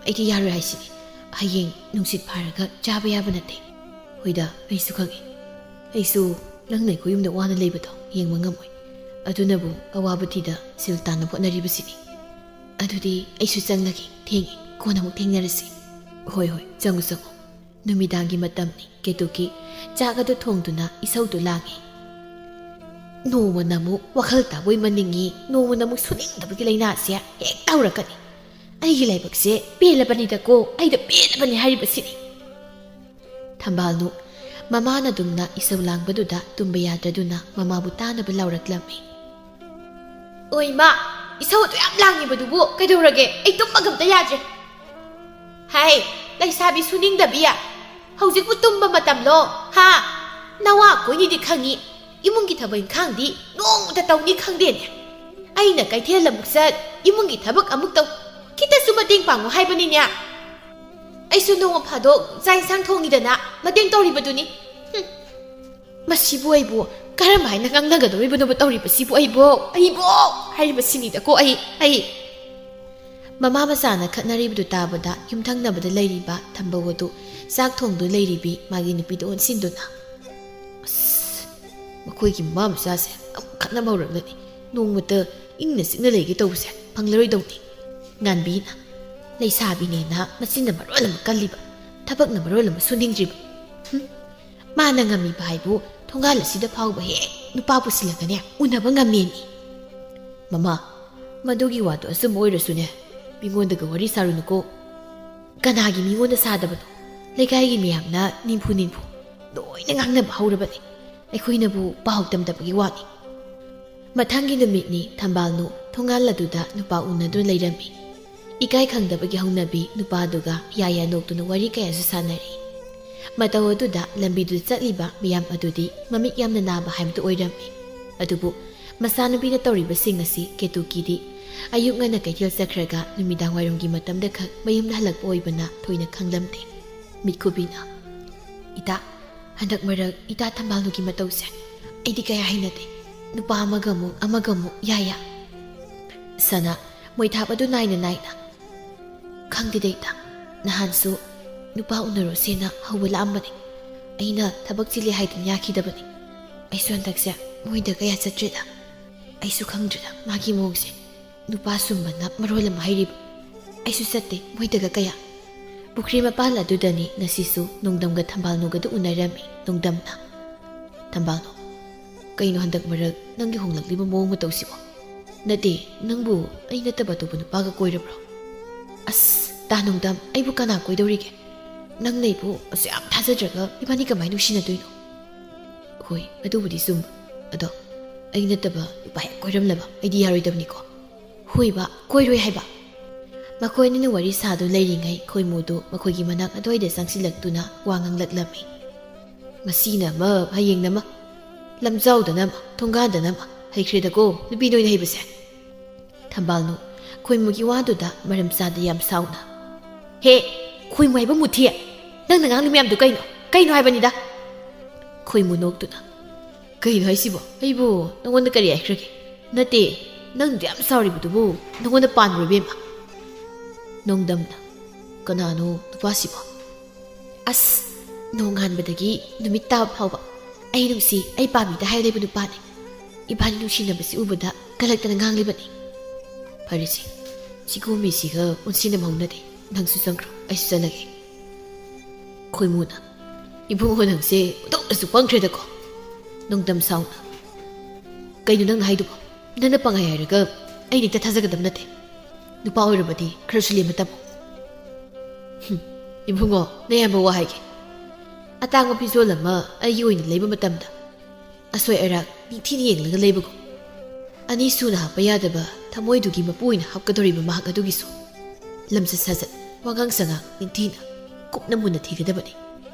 ꯑꯩꯗꯤ ꯌꯥꯔꯣꯏ ꯍꯥꯏꯁꯤꯅꯤ꯫ ꯍꯌꯦꯡ ꯅꯨꯡꯁꯤꯠ ꯐꯥꯔꯒ ꯆꯥꯕ ꯌꯥꯕ ꯅꯠꯇꯦ꯫ ꯍꯣꯏꯗ, ꯑꯩꯁꯨ ꯈꯪꯉꯤ꯫ ꯑꯩꯁꯨ ꯅꯪꯅ ꯑꯩꯈꯣꯏ ꯌꯨꯝꯗ ꯋꯥꯅ ꯂꯩꯕꯗꯣ ꯌꯦꯡꯕ ꯉꯝꯃꯣꯏ꯫ ꯑꯗꯨꯅꯕꯨ ꯑꯋꯥꯕ ꯊꯤꯗ ꯁꯤꯜ ꯇꯥꯟꯅ ꯍꯣꯠꯅꯔꯤꯕꯁꯤꯅꯤ꯫ ꯑꯗꯨꯗꯤ ꯑꯩꯁꯨ ꯆꯪꯂꯒꯦ꯫ ꯊꯦꯡꯉꯦ꯫ ꯀꯣꯟꯅ ꯑꯃꯨꯛ ꯊꯦꯡꯅꯔꯁꯤ꯫ ꯍꯣꯏ, ꯍꯣꯏ, ꯆꯪꯉꯨ, ꯆꯪꯉꯨ꯫ ꯅꯨꯃꯤꯗꯥꯡꯒꯤ ꯃꯇꯝꯅꯤ꯫ ꯀꯦꯇꯨꯀꯤ ꯆꯥꯛ ꯑꯗꯨ ꯊꯣꯡꯗꯨꯅ ꯏꯁꯧꯗꯨ ꯂꯥꯡꯉꯤ꯫ ꯅꯣꯡꯃꯅ ꯑꯃꯨꯛ ꯋꯥꯈꯜ ꯇꯥꯕꯣꯏ ꯃꯅꯤꯡꯉꯤ, ꯅꯣꯡꯃꯅ ꯑꯃꯨꯛ ꯁꯨꯅꯤꯡꯗꯕꯒꯤ ꯂꯥꯏꯅꯥꯁꯦ ꯍꯦꯛꯇ ꯍꯧꯔꯛꯀꯅꯤ꯫ ꯑꯩꯒꯤ ꯂꯥꯏꯕꯛꯁꯦ ꯄꯦꯜꯂꯕꯅꯤꯗꯀꯣ, ꯑꯩꯗ ꯄꯦꯜꯂꯕꯅꯤ ꯍꯥꯏꯔꯤꯕꯁꯤꯅꯤ꯫ ꯊꯝꯕꯥꯜꯅꯨ ꯃꯃꯥꯅ ꯑꯗꯨꯝꯅ ꯏꯁꯧ ꯂꯥꯡꯕꯗꯨꯗ ꯇꯨꯝꯕ ꯌꯥꯗ꯭ꯔꯗꯨꯅ ꯃꯃꯥꯕꯨ ꯇꯥꯅꯕ ꯂꯥꯎꯔꯛꯂꯝꯃꯤ꯫ ꯑꯣꯏ ꯃꯥ, ꯏꯁꯧ ꯑꯗꯨ ꯌꯥꯝ ꯂꯥꯡꯉꯤꯕꯗꯨꯕꯨ ꯀꯩꯗꯧꯔꯒꯦ? ꯑꯩ ꯇꯨꯝꯕꯒ ꯑꯝꯇ ꯌꯥꯗ꯭ꯔꯦ꯫ ꯍꯥꯏ, ꯂꯩꯁꯥꯕꯤ ꯁꯨꯅꯤꯡꯗꯕꯤ, ꯍꯧꯖꯤꯛꯄꯨ ꯇꯨꯝꯕ ꯃꯇꯝꯂꯣ? ꯍꯥ? ꯅꯋꯥ ꯀꯣꯏꯅꯤꯗꯤ ꯈꯪꯉꯤ, ꯏꯃꯨꯡꯒꯤ ꯊꯕꯛ ꯏꯪꯈꯥꯡꯗꯤ ꯅꯣꯡꯃꯇ ꯇꯧꯅꯤ ꯈꯪꯗꯦꯅꯦ꯫ ꯑꯩꯅ ꯀꯩꯊꯦꯜ ꯑꯃꯨꯛ ꯆꯠ, ꯏꯃꯨꯡꯒꯤ ꯊꯕꯛ ꯑꯃꯨꯛ ꯇꯧ, ꯈꯤꯇꯁꯨ ꯃꯇꯦꯡ ꯄꯥꯡꯉꯨ ꯍꯥꯏꯕꯅꯤꯅꯦ꯫ ꯑꯩꯁꯨ ꯅꯣꯡꯃ ꯐꯥꯗꯣꯛ ꯆꯥꯛ ꯏꯟꯁꯥꯡ ꯊꯣꯡꯉꯤꯗꯅ ꯃꯇꯦꯡ ꯇꯧꯔꯤꯕꯗꯨꯅꯤ꯫ ꯍꯨꯝ꯫ ꯃꯁꯤꯕꯨ ꯑꯩꯕꯨ ꯀꯔꯝ ꯍꯥꯏꯅ ꯉꯥꯡꯅꯒꯗꯧꯔꯤꯕꯅꯣꯕ ꯇꯧꯔꯤꯕꯁꯤꯕꯨ? ꯑꯩꯕꯨ, ꯑꯩꯕꯨ ꯍꯥꯏꯔꯤꯕꯁꯤꯅꯤꯗꯀꯣ ꯑꯩ, ꯑꯩ꯫ ꯃꯃꯥ ꯃꯆꯥꯅ ꯈꯠꯅꯔꯤꯕꯗꯨ ꯇꯥꯕꯗ ꯌꯨꯝꯊꯪꯅꯕꯗ ꯂꯩꯔꯤꯕ ꯊꯝꯕꯧ ꯑꯗꯨ ꯆꯥꯛ ꯊꯣꯡꯗꯨ ꯂꯩꯔꯤꯕꯤ ꯃꯥꯒꯤ ꯅꯨꯄꯤꯗ ꯑꯣꯟꯁꯤꯟꯗꯨꯅ, "ꯑꯁ, ꯃꯈꯣꯏꯒꯤ ꯃꯃꯥ ꯃꯆꯥꯁꯦ ꯑꯃꯨꯛ ꯈꯠꯅꯕ ꯍꯧꯔꯛꯂꯅꯤ꯫ ꯅꯣꯡꯃꯇ ꯏꯪꯅ ꯆꯤꯛꯅ ꯂꯩꯒꯦ ꯇꯧꯕꯁꯦ ꯐꯪꯂꯔꯣꯏꯗꯧꯅꯤ꯫ ꯉꯥꯟꯕꯤꯅ ꯂꯩꯁꯥꯕꯤꯅꯦꯅ ꯃꯆꯤꯟꯅ ꯃꯔꯣꯜ ꯑꯃ ꯀꯜꯂꯤꯕ, ꯊꯕꯛꯅ ꯃꯔꯣꯜ ꯑꯃ ꯁꯨꯅꯤꯡꯗ꯭ꯔꯤꯕ꯫ ꯍꯨꯝ, ꯃꯥꯅ ꯉꯝꯃꯤꯕ ꯍꯥꯏꯕꯨ ꯊꯣꯡꯒꯥꯜ ꯑꯁꯤꯗ ꯐꯥꯎꯕ ꯍꯦꯛ ꯅꯨꯄꯥ ꯄꯨꯁꯤꯜꯂꯒꯅꯦ ꯎꯅꯕ ꯉꯝꯃꯦꯃꯤ꯫ ꯃꯃꯥ, ꯃꯗꯨꯒꯤ ꯋꯥꯗꯣ ꯑꯆꯨꯝꯕ ꯑꯣꯏꯔꯁꯨꯅꯦ, ꯃꯤꯉꯣꯟꯗꯒ ꯋꯥꯔꯤ ꯁꯥꯔꯨꯅꯨꯀꯣ꯫ ꯀꯅꯥꯒꯤ ꯃꯤꯉꯣꯟꯗ ꯁꯥꯗꯕꯅꯣ? ꯂꯩꯀꯥꯏꯒꯤ ꯃꯤꯌꯥꯝꯅ ꯅꯤꯝꯐꯨ ꯅꯤꯝꯐꯨ ꯂꯣꯏꯅ ꯉꯥꯡꯅꯕ ꯍꯧꯔꯕꯅꯤ꯫ ꯑꯩꯈꯣꯏꯅꯕꯨ ꯄꯥꯎ ꯇꯝꯗꯕꯒꯤ ꯋꯥꯅꯤ"꯫ ꯃꯊꯪꯒꯤ ꯅꯨꯃꯤꯠꯅꯤ꯫ ꯊꯝꯕꯥꯜꯅꯨ ꯊꯣꯡꯒꯥꯜ ꯑꯗꯨꯗ ꯅꯨꯄꯥ ꯎꯅꯗꯨꯅ ꯂꯩꯔꯝꯃꯤ꯫ ꯏꯀꯥꯏ ꯈꯪꯗꯕꯒꯤ ꯍꯧꯅꯕꯤ ꯅꯨꯄꯥꯗꯨꯒ ꯌꯥꯌꯥ ꯅꯣꯛꯇꯨꯅ ꯋꯥꯔꯤ ꯀꯌꯥꯁꯨ ꯁꯥꯟꯅꯔꯤ꯫ ꯃꯇꯧ ꯑꯗꯨꯗ ꯂꯝꯕꯤꯗꯨꯗ ꯆꯠꯂꯤꯕ ꯃꯤꯌꯥꯝ ꯑꯗꯨꯗꯤ ꯃꯃꯤꯠ ꯌꯥꯝꯅ ꯅꯥꯕ ꯍꯥꯏꯕꯗꯨ ꯑꯣꯏꯔꯝꯃꯤ꯫ ꯑꯗꯨꯕꯨ ꯃꯆꯥꯅꯨꯄꯤꯅ ꯇꯧꯔꯤꯕꯁꯤꯡ ꯑꯁꯤ ꯀꯦꯇꯨꯀꯤꯗꯤ ꯑꯌꯨꯛ ꯉꯟꯅ ꯀꯩꯊꯦꯜ ꯆꯠꯈ꯭ꯔꯒ ꯅꯨꯃꯤꯗꯥꯡ ꯋꯥꯏꯔꯝꯒꯤ ꯃꯇꯝꯗ ꯈꯛ ꯃꯌꯨꯝꯗ ꯍꯜꯂꯛꯄ ꯑꯣꯏꯕꯅ ꯊꯣꯏꯅ ꯈꯪꯂꯝꯗꯦ꯫ ꯃꯤꯠꯈꯨꯕꯤꯅ, "ꯏꯇꯥ, ꯍꯟꯗꯛ ꯃꯔꯛ ꯏꯇꯥ ꯊꯝꯕꯥꯜꯅꯨꯒꯤ ꯃꯇꯧꯁꯦ ꯑꯩꯗꯤ ꯀꯌꯥ ꯍꯩꯅꯗꯦ꯫ ꯅꯨꯄꯥ ꯑꯃꯒ ꯑꯃꯨꯛ, ꯑꯃꯒ ꯑꯃꯨꯛ, ꯌꯥꯌꯥ"꯫ ꯁꯅꯥ, ꯃꯣꯏꯊꯥꯞ ꯑꯗꯨ ꯅꯥꯏꯅ ꯅꯥꯏꯅ, "ꯈꯪꯗꯦꯗ ꯏꯇꯥ, ꯅꯍꯥꯟꯁꯨ ꯅꯨꯄꯥ ꯎꯅꯔꯨꯁꯦꯅ ꯍꯧꯕ ꯂꯥꯛꯑꯝꯕꯅꯤ꯫ ꯑꯩꯅ ꯊꯕꯛ ꯆꯤꯜꯂꯤ ꯍꯥꯏꯗꯅ ꯌꯥꯈꯤꯗꯕꯅꯤ꯫ ꯑꯩꯁꯨ ꯍꯟꯗꯛꯁꯦ ꯃꯣꯏꯗ ꯀꯌꯥ ꯆꯠꯇ꯭ꯔꯦꯗ꯫ ꯑꯩꯁꯨ ꯈꯪꯗ꯭ꯔꯦꯗ ꯃꯥꯒꯤ ꯃꯑꯣꯡꯁꯦ꯫ ꯅꯨꯄꯥ ꯁꯨꯝꯕꯅ ꯃꯔꯣꯜ ꯑꯃ ꯍꯩꯔꯤꯕ꯫ ꯑꯩꯁꯨ ꯆꯠꯇꯦ ꯃꯣꯏꯗꯒ ꯀꯌꯥ꯫ ꯄꯨꯈ꯭ꯔꯤ ꯃꯄꯥꯜ ꯑꯗꯨꯗꯅꯤ ꯉꯁꯤꯁꯨ ꯅꯣꯡꯗꯝꯒ ꯊꯝꯕꯥꯜꯅꯨꯒꯗꯨ ꯎꯅꯔꯝꯃꯤ ꯅꯣꯡꯗꯝꯅ꯫ "ꯊꯝꯕꯥꯜꯅꯨ, ꯀꯩꯅꯣ ꯍꯟꯗꯛ ꯃꯔꯛ ꯅꯪꯒꯤ ꯍꯣꯡꯂꯛꯂꯤꯕ ꯃꯑꯣꯡ ꯃꯇꯧꯁꯤꯕꯣ? ꯅꯠꯇꯦ, ꯅꯪꯕꯨ ꯑꯩ ꯅꯠꯇꯕ ꯑꯇꯣꯞꯄ ꯅꯨꯄꯥꯒ ꯀꯣꯏꯔꯕ꯭ꯔꯣ?" "ꯑꯁ, ꯇꯥ ꯅꯣꯡꯗꯝ, ꯑꯩꯕꯨ ꯀꯅꯥ ꯀꯣꯏꯗꯧꯔꯤꯒꯦ? ꯅꯪꯅ ꯑꯩꯕꯨ ꯑꯁꯨꯛ ꯌꯥꯝ ꯊꯥꯖꯗ꯭ꯔꯒ ꯏꯕꯥꯅꯤ ꯀꯃꯥꯏꯅ ꯅꯨꯡꯁꯤꯅꯗꯣꯏꯅꯣ?" "ꯍꯣꯏ, ꯑꯗꯨꯕꯨꯗꯤ ꯆꯨꯝꯕ꯫ ꯑꯗꯣ ꯑꯩ ꯅꯠꯇꯕ ꯅꯨꯄꯥ ꯍꯦꯛ ꯀꯣꯏꯔꯝꯂꯕ ꯑꯩꯗꯤ ꯌꯥꯔꯣꯏꯗꯕꯅꯤꯀꯣ?" "ꯍꯣꯏꯕ, ꯀꯣꯏꯔꯣꯏ ꯍꯥꯏꯕ?" ꯃꯈꯣꯏ ꯑꯅꯤꯅ ꯋꯥꯔꯤ ꯁꯥꯗꯨꯅ ꯂꯩꯔꯤꯉꯩ ꯈꯣꯏꯃꯨꯗꯨ ꯃꯈꯣꯏꯒꯤ ꯃꯅꯥꯛ ꯑꯗꯨꯋꯥꯏꯗ ꯆꯪꯁꯤꯜꯂꯛꯇꯨꯅ ꯋꯥ ꯉꯥꯡꯂꯛꯂꯝꯃꯤ꯫ "ꯃꯁꯤꯅ ꯑꯃ, ꯍꯌꯦꯡꯅ ꯑꯃ, ꯂꯝꯖꯥꯎꯗꯅ ꯑꯃ, ꯊꯣꯡꯒꯥꯟꯗꯅ ꯑꯃ, ꯍꯩꯈ꯭ꯔꯦꯗꯀꯣ ꯅꯨꯄꯤ ꯅꯣꯏꯅ ꯍꯩꯕꯁꯦ!" ꯊꯝꯕꯥꯜꯅꯨ ꯈꯣꯏꯃꯨꯒꯤ ꯋꯥꯗꯨꯗ ꯃꯔꯝ ꯆꯥꯗ ꯌꯥꯝ ꯁꯥꯎꯅ, "ꯍꯦ, ꯈꯣꯏꯃꯨ ꯍꯥꯏꯕ ꯃꯨꯊꯤ! ꯅꯪꯅ ꯉꯥꯡꯂꯤ ꯃꯌꯥꯝꯗꯨ ꯀꯩꯅꯣ? ꯀꯩꯅꯣ ꯍꯥꯏꯕꯅꯤꯗ?" ꯈꯣꯏꯃꯨ ꯅꯣꯛꯇꯨꯅ, "ꯀꯩꯅꯣ ꯍꯥꯏꯁꯤꯕꯣ? ꯑꯩꯕꯨ ꯅꯪꯉꯣꯟꯗ ꯀꯔꯤ ꯍꯥꯏꯈ꯭ꯔꯒꯦ? ꯅꯠꯇꯦ, ꯅꯪꯗꯨ ꯌꯥꯝ ꯁꯥꯎꯔꯤꯕꯗꯨꯕꯨ ꯅꯪꯉꯣꯟꯗ ꯄꯥꯟꯕ꯭ꯔꯣ, ꯏꯕꯦꯝꯃ?" ꯅꯣꯡꯗꯝꯅ, "ꯀꯅꯥꯅꯣ ꯅꯨꯄꯥꯁꯤꯕꯣ?" "ꯑꯁ, ꯅꯣꯡꯉꯥꯟꯕꯗꯒꯤ ꯅꯨꯃꯤꯠ ꯇꯥꯕ ꯐꯥꯎꯕ ꯑꯩ ꯅꯨꯡꯁꯤ, ꯑꯩ ꯄꯥꯝꯃꯤꯗ ꯍꯥꯏ ꯂꯩꯕ ꯅꯨꯄꯥꯅꯤ꯫ ꯏꯕꯥꯅꯤ ꯅꯨꯡꯁꯤꯅꯕꯁꯤ ꯎꯕꯗ ꯀꯂꯛꯇꯅ ꯉꯥꯡꯂꯤꯕꯅꯤ꯫ ꯐꯔꯦꯁꯦ, ꯁꯤꯒꯨꯝ ꯃꯤꯁꯤꯒ ꯑꯣꯟꯁꯤꯟꯅꯕ ꯍꯧꯅꯗꯦ꯫ ꯅꯪꯁꯨ ꯆꯪꯈ꯭ꯔꯣ, ꯑꯩꯁꯨ ꯆꯠꯂꯒꯦ꯫" ꯈꯣꯏꯃꯨꯅ, "ꯏꯕꯨꯡꯉꯣ, ꯅꯪꯁꯦ ꯑꯣꯟꯊꯣꯛꯅꯁꯨ ꯄꯪꯈ꯭ꯔꯦꯗꯀꯣ꯫" ꯅꯣꯡꯗꯝ ꯁꯥꯎꯅ, "ꯀꯩꯅꯣ ꯅꯪꯅ ꯍꯥꯏꯗꯨꯕꯣ? ꯅꯪꯅ ꯄꯪꯍꯥꯏ ꯍꯥꯏꯔꯒ ꯑꯩꯅ ꯍꯦꯛꯇ ꯊꯥꯖꯒꯗꯕ ꯅꯠꯇꯦ꯫ ꯅꯨꯄꯥ ꯑꯣꯏꯔꯕꯗꯤ ꯈꯔꯁꯨ ꯂꯦꯝꯕ ꯇꯝꯃꯨ꯫" "ꯍꯨꯝ, ꯏꯕꯨꯡꯉꯣ, ꯅꯌꯥꯝꯕ ꯋꯥ ꯍꯥꯏꯒꯦ꯫ ꯑꯇꯥꯡꯕ ꯐꯤꯖꯣꯜ ꯑꯃ ꯑꯩꯒꯤ ꯑꯣꯏꯅ ꯂꯩꯕ ꯃꯇꯝꯗ ꯑꯁꯣꯏ ꯑꯔꯥꯛ ꯅꯤꯡꯊꯤꯅ ꯌꯦꯡꯂꯒ ꯂꯩꯕꯒꯨꯝ, ꯑꯅꯤ ꯁꯨꯅ ꯍꯥꯞꯄ ꯌꯥꯗꯕ ꯊꯃꯣꯏꯗꯨꯒꯤ ꯃꯄꯨ ꯑꯣꯏꯅ ꯍꯥꯞꯀꯗꯧꯔꯤꯕ ꯃꯍꯥꯛ ꯑꯗꯨꯒꯤꯁꯨ ꯂꯝꯆꯠ ꯁꯥꯖꯠ, ꯋꯥꯉꯥꯡ ꯁꯉꯥꯡ ꯅꯤꯡꯊꯤꯅ, ꯀꯨꯞꯅ ꯃꯨꯟꯅ ꯊꯤꯒꯗꯕꯅꯤ꯫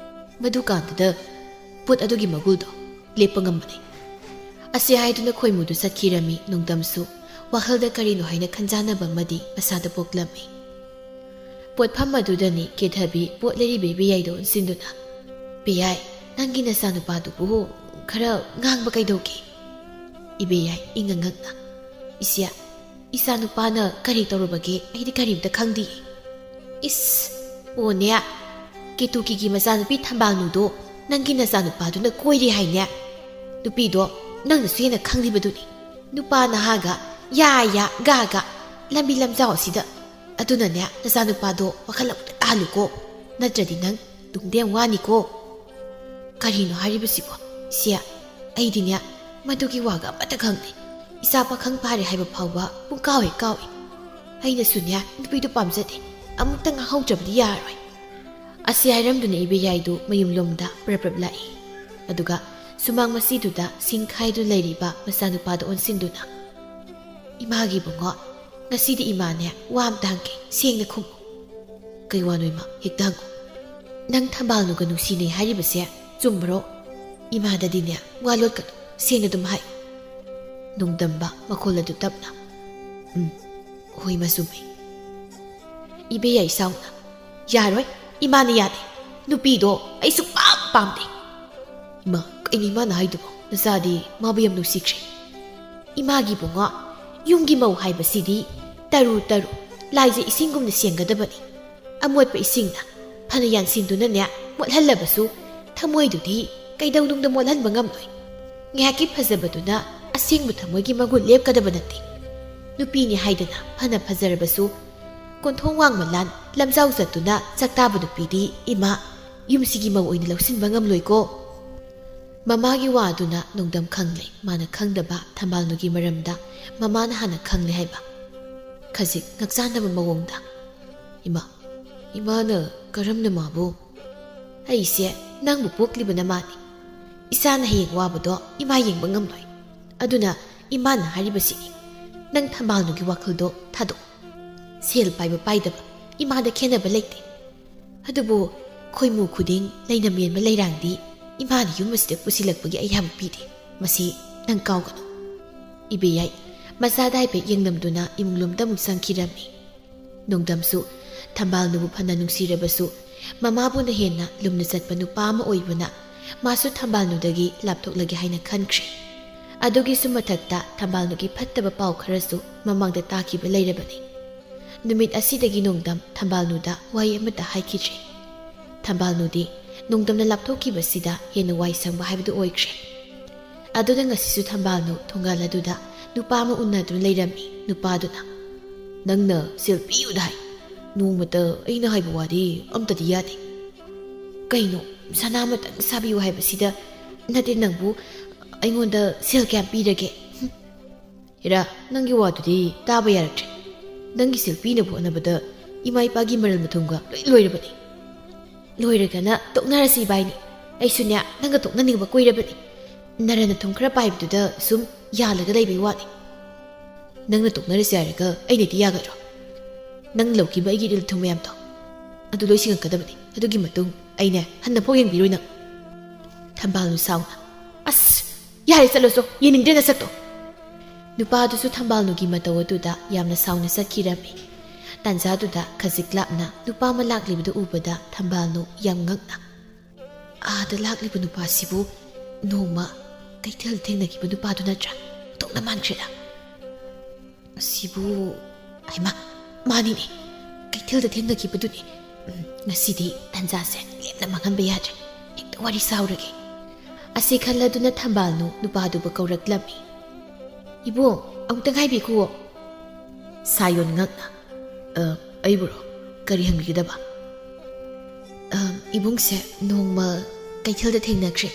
ꯃꯗꯨꯀꯥꯟꯗꯨꯗ ꯄꯣꯠ ꯑꯗꯨꯒꯤ ꯃꯒꯨꯜꯗꯣ ꯂꯦꯞꯄ ꯉꯝꯕꯅꯤ꯫" ꯑꯁꯤ ꯍꯥꯏꯗꯨꯅ ꯈꯣꯏꯃꯨꯗꯨ ꯆꯠꯈꯤꯔꯝꯃꯤ꯫ ꯅꯣꯡꯗꯝꯁꯨ ꯋꯥꯈꯜꯗ ꯀꯔꯤꯅꯣ ꯍꯥꯏꯅ ꯈꯟꯖꯥꯟꯅꯕ ꯑꯃꯗꯤ ꯃꯁꯥꯗ ꯄꯣꯛꯂꯝꯃꯤ꯫ ꯄꯣꯠꯐꯝ ꯑꯗꯨꯗꯅꯤ ꯀꯦꯊꯕꯤ ꯄꯣꯠ ꯂꯩꯔꯤꯕ ꯏꯕꯦꯌꯥꯏꯗ ꯑꯣꯟꯁꯤꯟꯗꯨꯅ, "ꯏꯕꯦꯌꯥꯏ, ꯅꯪꯒꯤ ꯅꯆꯥꯅꯨꯄꯥꯗꯨꯕꯨ ꯈꯔ ꯉꯥꯡꯕ ꯀꯩꯗꯧꯒꯦ?" ꯏꯕꯦꯌꯥꯏ ꯏꯉꯛ ꯉꯛꯅ, "ꯏꯆꯦ, ꯏꯆꯥꯅꯨꯄꯥꯅ ꯀꯔꯤ ꯇꯧꯔꯨꯕꯒꯦ? ꯑꯩꯗꯤ ꯀꯔꯤꯝꯇ ꯈꯪꯗꯤꯌꯦ꯫" "ꯏꯁ, ꯑꯣꯅꯦ, ꯀꯦꯇꯨꯀꯤꯒꯤ ꯃꯆꯥꯅꯨꯄꯤ ꯊꯝꯕꯥꯜꯅꯨꯗꯣ ꯅꯪꯒꯤ ꯅꯆꯥꯅꯨꯄꯥꯗꯨꯅ ꯀꯣꯏꯔꯤ ꯍꯥꯏꯅꯦ꯫ ꯅꯨꯄꯤꯗꯣ ꯅꯪꯅꯁꯨ ꯍꯦꯟꯅ ꯈꯪꯂꯤꯕꯗꯨꯅꯤ꯫ ꯅꯨꯄꯥ ꯅꯍꯥꯒ ꯌꯥ ꯌꯥ ꯒꯥ ꯒꯥ ꯂꯝꯕꯤ ꯂꯝꯖꯥꯎ ꯑꯁꯤꯗ꯫ ꯑꯗꯨꯅꯅꯦ, ꯅꯆꯥꯅꯨꯄꯥꯗꯣ ꯋꯥꯈꯜ ꯑꯃꯨꯛꯇ ꯇꯥꯍꯜꯂꯨꯀꯣ, ꯅꯠꯇ꯭ꯔꯗꯤ ꯅꯪ ꯇꯨꯡꯗ ꯌꯥꯝ ꯋꯥꯅꯤꯀꯣ꯫ ꯀꯔꯤꯅꯣ ꯍꯥꯏꯔꯤꯕꯁꯤꯕꯣ? ꯏꯆꯦ, ꯑꯩꯗꯤꯅꯦ, ꯃꯗꯨꯒꯤ ꯋꯥꯒ ꯑꯃꯠꯇ ꯈꯪꯗꯦ꯫ ꯏꯆꯥ ꯄꯥꯈꯪ ꯐꯥꯔꯦ ꯍꯥꯏꯕ ꯐꯥꯎꯕ ꯄꯨꯡꯀꯥꯎ ꯍꯦꯛ ꯀꯥꯎꯏ꯫ ꯑꯩꯅꯁꯨꯅꯦ, ꯅꯨꯄꯤꯗꯣ ꯄꯥꯝꯖꯗꯦ꯫ ꯑꯃꯨꯛꯇ ꯉꯥꯡꯍꯧꯗ꯭ꯔꯕꯗꯤ ꯌꯥꯔꯣꯏ꯫ ꯑꯁꯤ ꯍꯥꯏꯔꯝꯗꯨꯅ ꯏꯕꯦꯌꯥꯏꯗꯨ ꯃꯌꯨꯝꯂꯣꯝꯗ ꯄ꯭ꯔꯞ ꯄ꯭ꯔꯞ ꯂꯥꯛꯏ꯫ ꯑꯗꯨꯒ ꯁꯨꯃꯥꯡ ꯃꯁꯤꯗꯨꯗ ꯁꯤꯡ ꯈꯥꯏꯗꯨꯅ ꯂꯩꯔꯤꯕ ꯃꯆꯥꯅꯨꯄꯥꯗ ꯑꯣꯟꯁꯤꯟꯗꯨꯅ, "ꯏꯃꯥꯒꯤ ꯏꯕꯨꯡꯉꯣ, ꯉꯁꯤꯗꯤ ꯏꯃꯥꯅꯦ ꯋꯥ ꯑꯝꯇ ꯍꯪꯒꯦ, ꯁꯦꯡꯅ ꯈꯨꯝꯃꯨ꯫" "ꯀꯩ ꯋꯥꯅꯣ ꯏꯃꯥ? ꯍꯦꯛꯇ ꯍꯪꯉꯨ꯫" "ꯅꯪ ꯊꯝꯕꯥꯜꯅꯨꯒ ꯅꯨꯡꯁꯤꯅꯩ ꯍꯥꯏꯔꯤꯕꯁꯦ ꯆꯨꯝꯕ꯭ꯔꯣ?" "ꯏꯃꯥꯗꯗꯤꯅꯦ ꯋꯥ ꯂꯣꯠꯀꯅꯨ, ꯁꯦꯡꯅ ꯑꯗꯨꯝ ꯍꯥꯏ꯫" ꯅꯣꯡꯗꯝꯕ ꯃꯈꯣꯜ ꯑꯗꯨ ꯇꯞꯅ, "ꯎꯝ, ꯍꯣꯏ ꯏꯃꯥ, ꯆꯨꯝꯃꯤ꯫" ꯏꯕꯦꯌꯥꯏ ꯁꯥꯎꯅ, "ꯌꯥꯔꯣꯏ, ꯏꯃꯥꯅ ꯌꯥꯗꯦ꯫ ꯅꯨꯄꯤꯗꯣ ꯑꯩ ꯁꯨꯡꯄꯥꯝ ꯄꯥꯝꯗꯦ꯫" "ꯏꯃꯥ, ꯀꯩꯅꯣ ꯏꯃꯥꯅ ꯍꯥꯏꯗꯨꯕꯣ? ꯅꯆꯥꯗꯤ ꯃꯥꯕꯨ ꯌꯥꯝ ꯅꯨꯡꯁꯤꯈ꯭ꯔꯦ꯫" "ꯏꯃꯥꯒꯤ ꯏꯕꯨꯡꯉꯣ, ꯌꯨꯝꯒꯤ ꯃꯧ ꯍꯥꯏꯕꯁꯤꯗꯤ ꯇꯔꯨ ꯇꯔꯨ, ꯂꯥꯏꯖ ꯏꯁꯤꯡꯒꯨꯝꯅ ꯁꯦꯡꯒꯗꯕꯅꯤ꯫ ꯑꯃꯣꯠꯄ ꯏꯁꯤꯡꯅ ꯐꯅ ꯌꯥꯟꯁꯤꯟꯗꯨꯅꯅꯦ ꯃꯣꯠꯍꯜꯂꯕꯁꯨ, ꯊꯃꯣꯏꯗꯨꯗꯤ ꯀꯩꯗꯧꯅꯨꯡꯗ ꯃꯣꯠꯍꯟꯕ ꯉꯝꯂꯣꯏ꯫ ꯉꯥꯏꯍꯥꯛꯀꯤ ꯐꯖꯕꯗꯨꯅ ꯑꯁꯦꯡꯕ ꯊꯃꯣꯏꯒꯤ ꯃꯒꯨꯟ ꯂꯦꯞꯀꯗꯕ ꯅꯠꯇꯦ꯫ ꯅꯨꯄꯤꯅꯤ ꯍꯥꯏꯗꯅ ꯐꯅ ꯐꯖꯔꯕꯁꯨ, ꯀꯣꯟꯊꯣꯡ ꯋꯥꯡꯃ ꯂꯥꯟ ꯂꯝꯖꯥꯎ ꯆꯠꯇꯨꯅ ꯆꯥꯛꯇꯥꯕ ꯅꯨꯄꯤꯗꯤ ꯏꯃꯥ, ꯌꯨꯝꯁꯤꯒꯤ ꯃꯧ ꯑꯣꯏꯅ ꯂꯧꯁꯤꯟꯕ ꯉꯝꯂꯣꯏꯀꯣ꯫" ꯃꯃꯥꯒꯤ ꯋꯥ ꯑꯗꯨꯅ ꯅꯣꯡꯗꯝ ꯈꯪꯂꯦ꯫ ꯃꯥꯅ ꯈꯪꯗꯕ ꯊꯝꯕꯥꯜꯅꯨꯒꯤ ꯃꯔꯝꯗ ꯃꯃꯥꯅ ꯍꯥꯟꯅ ꯈꯪꯂꯦ ꯍꯥꯏꯕ꯫ ꯈꯖꯤꯛ ꯉꯛꯆꯥꯟꯅꯕ ꯃꯑꯣꯡꯗ, "ꯏꯃꯥ, ꯏꯃꯥꯅ ꯀꯔꯝꯅ ꯃꯥꯕꯨ?" "ꯑꯩꯁꯦ ꯅꯪꯕꯨ ꯄꯣꯛꯂꯤꯕ ꯅꯃꯥꯅꯤ꯫ ꯏꯆꯥꯅ ꯍꯌꯦꯡ ꯋꯥꯕꯗꯣ ꯏꯃꯥ ꯌꯦꯡꯕ ꯉꯝꯂꯣꯏ꯫ ꯑꯗꯨꯅ ꯏꯃꯥꯅ ꯍꯥꯏꯔꯤꯕꯁꯤꯅꯤ, ꯅꯪ ꯊꯝꯕꯥꯜꯅꯨꯒꯤ ꯋꯥꯈꯜꯗꯣ ꯊꯥꯗꯣꯛꯎ꯫ ꯁꯦꯜ ꯄꯥꯏꯕ ꯄꯥꯏꯗꯕ ꯏꯃꯥꯗ ꯈꯦꯠꯅꯕ ꯂꯩꯇꯦ꯫ ꯑꯗꯨꯕꯨ ꯈꯣꯏꯃꯨ ꯈꯨꯗꯤꯡ ꯂꯩꯅ ꯃꯦꯟꯕ ꯂꯩꯔꯥꯡꯗꯤ ꯏꯃꯥꯅ ꯌꯨꯝ ꯑꯁꯤꯗ ꯄꯨꯁꯤꯜꯂꯛꯄꯒꯤ ꯑꯌꯥꯕ ꯄꯤꯗꯦ꯫ ꯃꯁꯤ ꯅꯪ ꯀꯥꯎꯒꯅꯨ꯫" ꯏꯕꯦꯌꯥꯏ ꯃꯆꯥꯗ ꯍꯥꯏꯐꯦꯠ ꯌꯦꯡꯂꯝꯗꯨꯅ ꯏꯃꯨꯡꯂꯣꯝꯗ ꯑꯃꯨꯛ ꯆꯪꯈꯤꯔꯝꯃꯤ꯫ ꯅꯣꯡꯗꯝꯁꯨ ꯊꯝꯕꯥꯜꯅꯨꯕꯨ ꯐꯅ ꯅꯨꯡꯁꯤꯔꯕꯁꯨ, ꯃꯃꯥꯕꯨꯅ ꯍꯦꯟꯅ ꯂꯨꯝꯅ ꯆꯠꯄ ꯅꯨꯄꯥ ꯑꯃ ꯑꯣꯏꯕꯅ, ꯃꯥꯁꯨ ꯊꯝꯕꯥꯜꯅꯨꯗꯒꯤ ꯂꯥꯞꯊꯣꯛꯂꯒꯦ ꯍꯥꯏꯅ ꯈꯟꯈ꯭ꯔꯦ꯫ ꯑꯗꯨꯒꯤꯁꯨ ꯃꯊꯛꯇ ꯊꯝꯕꯥꯜꯅꯨꯒꯤ ꯐꯠꯇꯕ ꯄꯥꯎ ꯈꯔꯁꯨ ꯃꯃꯥꯡꯗ ꯇꯥꯈꯤꯕ ꯂꯩꯔꯕꯅꯤ꯫ ꯅꯨꯃꯤꯠ ꯑꯁꯤꯗꯒꯤ ꯅꯣꯡꯗꯝ ꯊꯝꯕꯥꯜꯅꯨꯗ ꯋꯥꯍꯩ ꯑꯃꯠꯇ ꯍꯥꯏꯈꯤꯗ꯭ꯔꯦ꯫ ꯊꯝꯕꯥꯜꯅꯨꯗꯤ ꯅꯣꯡꯗꯝꯅ ꯂꯥꯞꯊꯣꯛꯈꯤꯕꯁꯤꯗ ꯍꯦꯟꯅ ꯋꯥꯏ ꯁꯪꯕ ꯍꯥꯏꯕꯗꯨ ꯑꯣꯏꯈ꯭ꯔꯦ꯫ ꯑꯗꯨꯅ ꯉꯁꯤꯁꯨ ꯊꯝꯕꯥꯜꯅꯨ ꯊꯣꯡꯒꯥꯜ ꯑꯗꯨꯗ ꯅꯨꯄꯥ ꯑꯃ ꯎꯅꯗꯨꯅ ꯂꯩꯔꯝꯃꯤ꯫ ꯅꯨꯄꯥꯗꯨꯅ, "ꯅꯪꯅ ꯁꯦꯜ ꯄꯤꯌꯨꯗ ꯍꯥꯏ, ꯅꯣꯡꯃꯇ ꯑꯩꯅ ꯍꯥꯏꯕ ꯋꯥꯗꯤ ꯑꯝꯇꯗꯤ ꯌꯥꯗꯦ꯫ ꯀꯩꯅꯣ, ꯁꯅꯥ ꯑꯃꯇꯪ ꯁꯥꯕꯤꯌꯨ ꯍꯥꯏꯕꯁꯤꯗ ꯅꯠꯇꯦ ꯅꯪꯕꯨ ꯑꯩꯉꯣꯟꯗ ꯁꯦꯜ ꯀꯌꯥꯝ ꯄꯤꯔꯒꯦ?" ꯍꯨꯝ꯫ "ꯍꯦꯔꯥ, ꯅꯪꯒꯤ ꯋꯥꯗꯨꯗꯤ ꯇꯥꯕ ꯌꯥꯔꯛꯇ꯭ꯔꯦ꯫ ꯅꯪꯒꯤ ꯁꯦꯜ ꯄꯤꯅꯕ ꯍꯣꯠꯅꯕꯗ ꯏꯃꯥ ꯏꯄꯥꯒꯤ ꯃꯔꯜ ꯃꯊꯨꯝꯒ ꯂꯣꯏ ꯂꯣꯏꯔꯕꯅꯤ꯫ ꯂꯣꯏꯔꯒꯅ ꯇꯣꯛꯅꯔꯁꯤ ꯏꯕꯥꯏꯅꯤ꯫ ꯑꯩꯁꯨꯅꯦ, ꯅꯪꯒ ꯇꯣꯛꯅꯅꯤꯡꯕ ꯀꯨꯏꯔꯕꯅꯤ꯫ ꯅꯔꯟ ꯅꯊꯨꯝ ꯈꯔ ꯄꯥꯏꯕꯗꯨꯗ ꯁꯨꯝ ꯌꯥꯜꯂꯒ ꯂꯩꯕꯩ ꯋꯥꯅꯤ꯫ ꯅꯪꯅ ꯇꯣꯛꯅꯔꯁꯤ ꯍꯥꯏꯔꯒ ꯑꯩꯅꯗꯤ ꯌꯥꯒꯗ꯭ꯔꯣ? ꯅꯪ ꯂꯧꯈꯤꯕ ꯑꯩꯒꯤ ꯏꯔꯤꯜ ꯊꯨꯝ ꯃꯌꯥꯝꯗꯣ ꯑꯗꯨ ꯂꯣꯏ ꯁꯤꯡꯉꯛꯀꯗꯕꯅꯤ꯫ ꯑꯗꯨꯒꯤ ꯃꯇꯨꯡ ꯑꯩꯅꯦ ꯍꯟꯅꯐꯥꯎ ꯌꯦꯡꯕꯤꯔꯣꯏ ꯅꯪ꯫" ꯊꯝꯕꯥꯜꯅꯨ ꯁꯥꯎꯅ, "ꯑꯁ, ꯌꯥꯔꯦ, ꯆꯠꯂꯣ ꯆꯣ, ꯌꯦꯡꯅꯤꯡꯗ꯭ꯔꯦ ꯅꯁꯛꯇꯣ꯫" ꯅꯨꯄꯥꯗꯨꯁꯨ ꯊꯝꯕꯥꯜꯅꯨꯒꯤ ꯃꯇꯧ ꯑꯗꯨꯗ ꯌꯥꯝꯅ ꯁꯥꯎꯅ ꯆꯠꯈꯤꯔꯝꯃꯤ꯫ ꯇꯥꯟꯖꯥꯗꯨꯗ ꯈꯖꯤꯛ ꯂꯥꯞꯅ ꯅꯨꯄꯥ ꯑꯃ ꯂꯥꯛꯂꯤꯕꯗꯨ ꯎꯕꯗ ꯊꯝꯕꯥꯜꯅꯨ ꯌꯥꯝ ꯉꯛꯅ, "ꯑꯥꯗ ꯂꯥꯛꯂꯤꯕ ꯅꯨꯄꯥꯁꯤꯕꯨ ꯅꯣꯡꯃ ꯀꯩꯊꯦꯜ ꯊꯦꯡꯅꯈꯤꯕ ꯅꯨꯄꯥꯗꯨ ꯅꯠꯇ꯭ꯔꯥ? ꯑꯣꯟꯊꯣꯛꯅ ꯃꯥꯟꯈ꯭ꯔꯦꯗ꯫ ꯑꯁꯤꯕꯨ, ꯍꯩꯃꯥ, ꯃꯥꯅꯤꯅꯦ, ꯀꯩꯊꯦꯜꯗ ꯊꯦꯡꯅꯈꯤꯕꯗꯨꯅꯤ꯫ ꯎꯝ, ꯉꯁꯤꯗꯤ ꯇꯥꯟꯖꯥꯁꯦ ꯂꯦꯝꯅ ꯃꯥꯡꯍꯟꯕ ꯌꯥꯗ꯭ꯔꯦ꯫ ꯍꯦꯛꯇ ꯋꯥꯔꯤ ꯁꯥꯎꯔꯒꯦ꯫" ꯑꯁꯤ ꯈꯜꯂꯗꯨꯅ ꯊꯝꯕꯥꯜꯅꯨ ꯅꯨꯄꯥꯗꯨꯕꯨ ꯀꯧꯔꯛꯂꯝꯃꯤ꯫ "ꯏꯕꯨꯡ, ꯑꯃꯨꯛꯇꯪ ꯍꯥꯏꯕꯤꯈꯨꯋꯣ꯫" ꯁꯥꯌꯣꯟ ꯉꯛꯅ, "ꯑ, ꯑꯩꯕꯨꯔꯣ? ꯀꯔꯤ ꯍꯪꯕꯤꯒꯗꯕ?" "ꯑ, ꯏꯕꯨꯡꯁꯦ ꯅꯣꯡꯃ ꯀꯩꯊꯦꯜꯗ ꯊꯦꯡꯅꯈ꯭ꯔꯦ꯫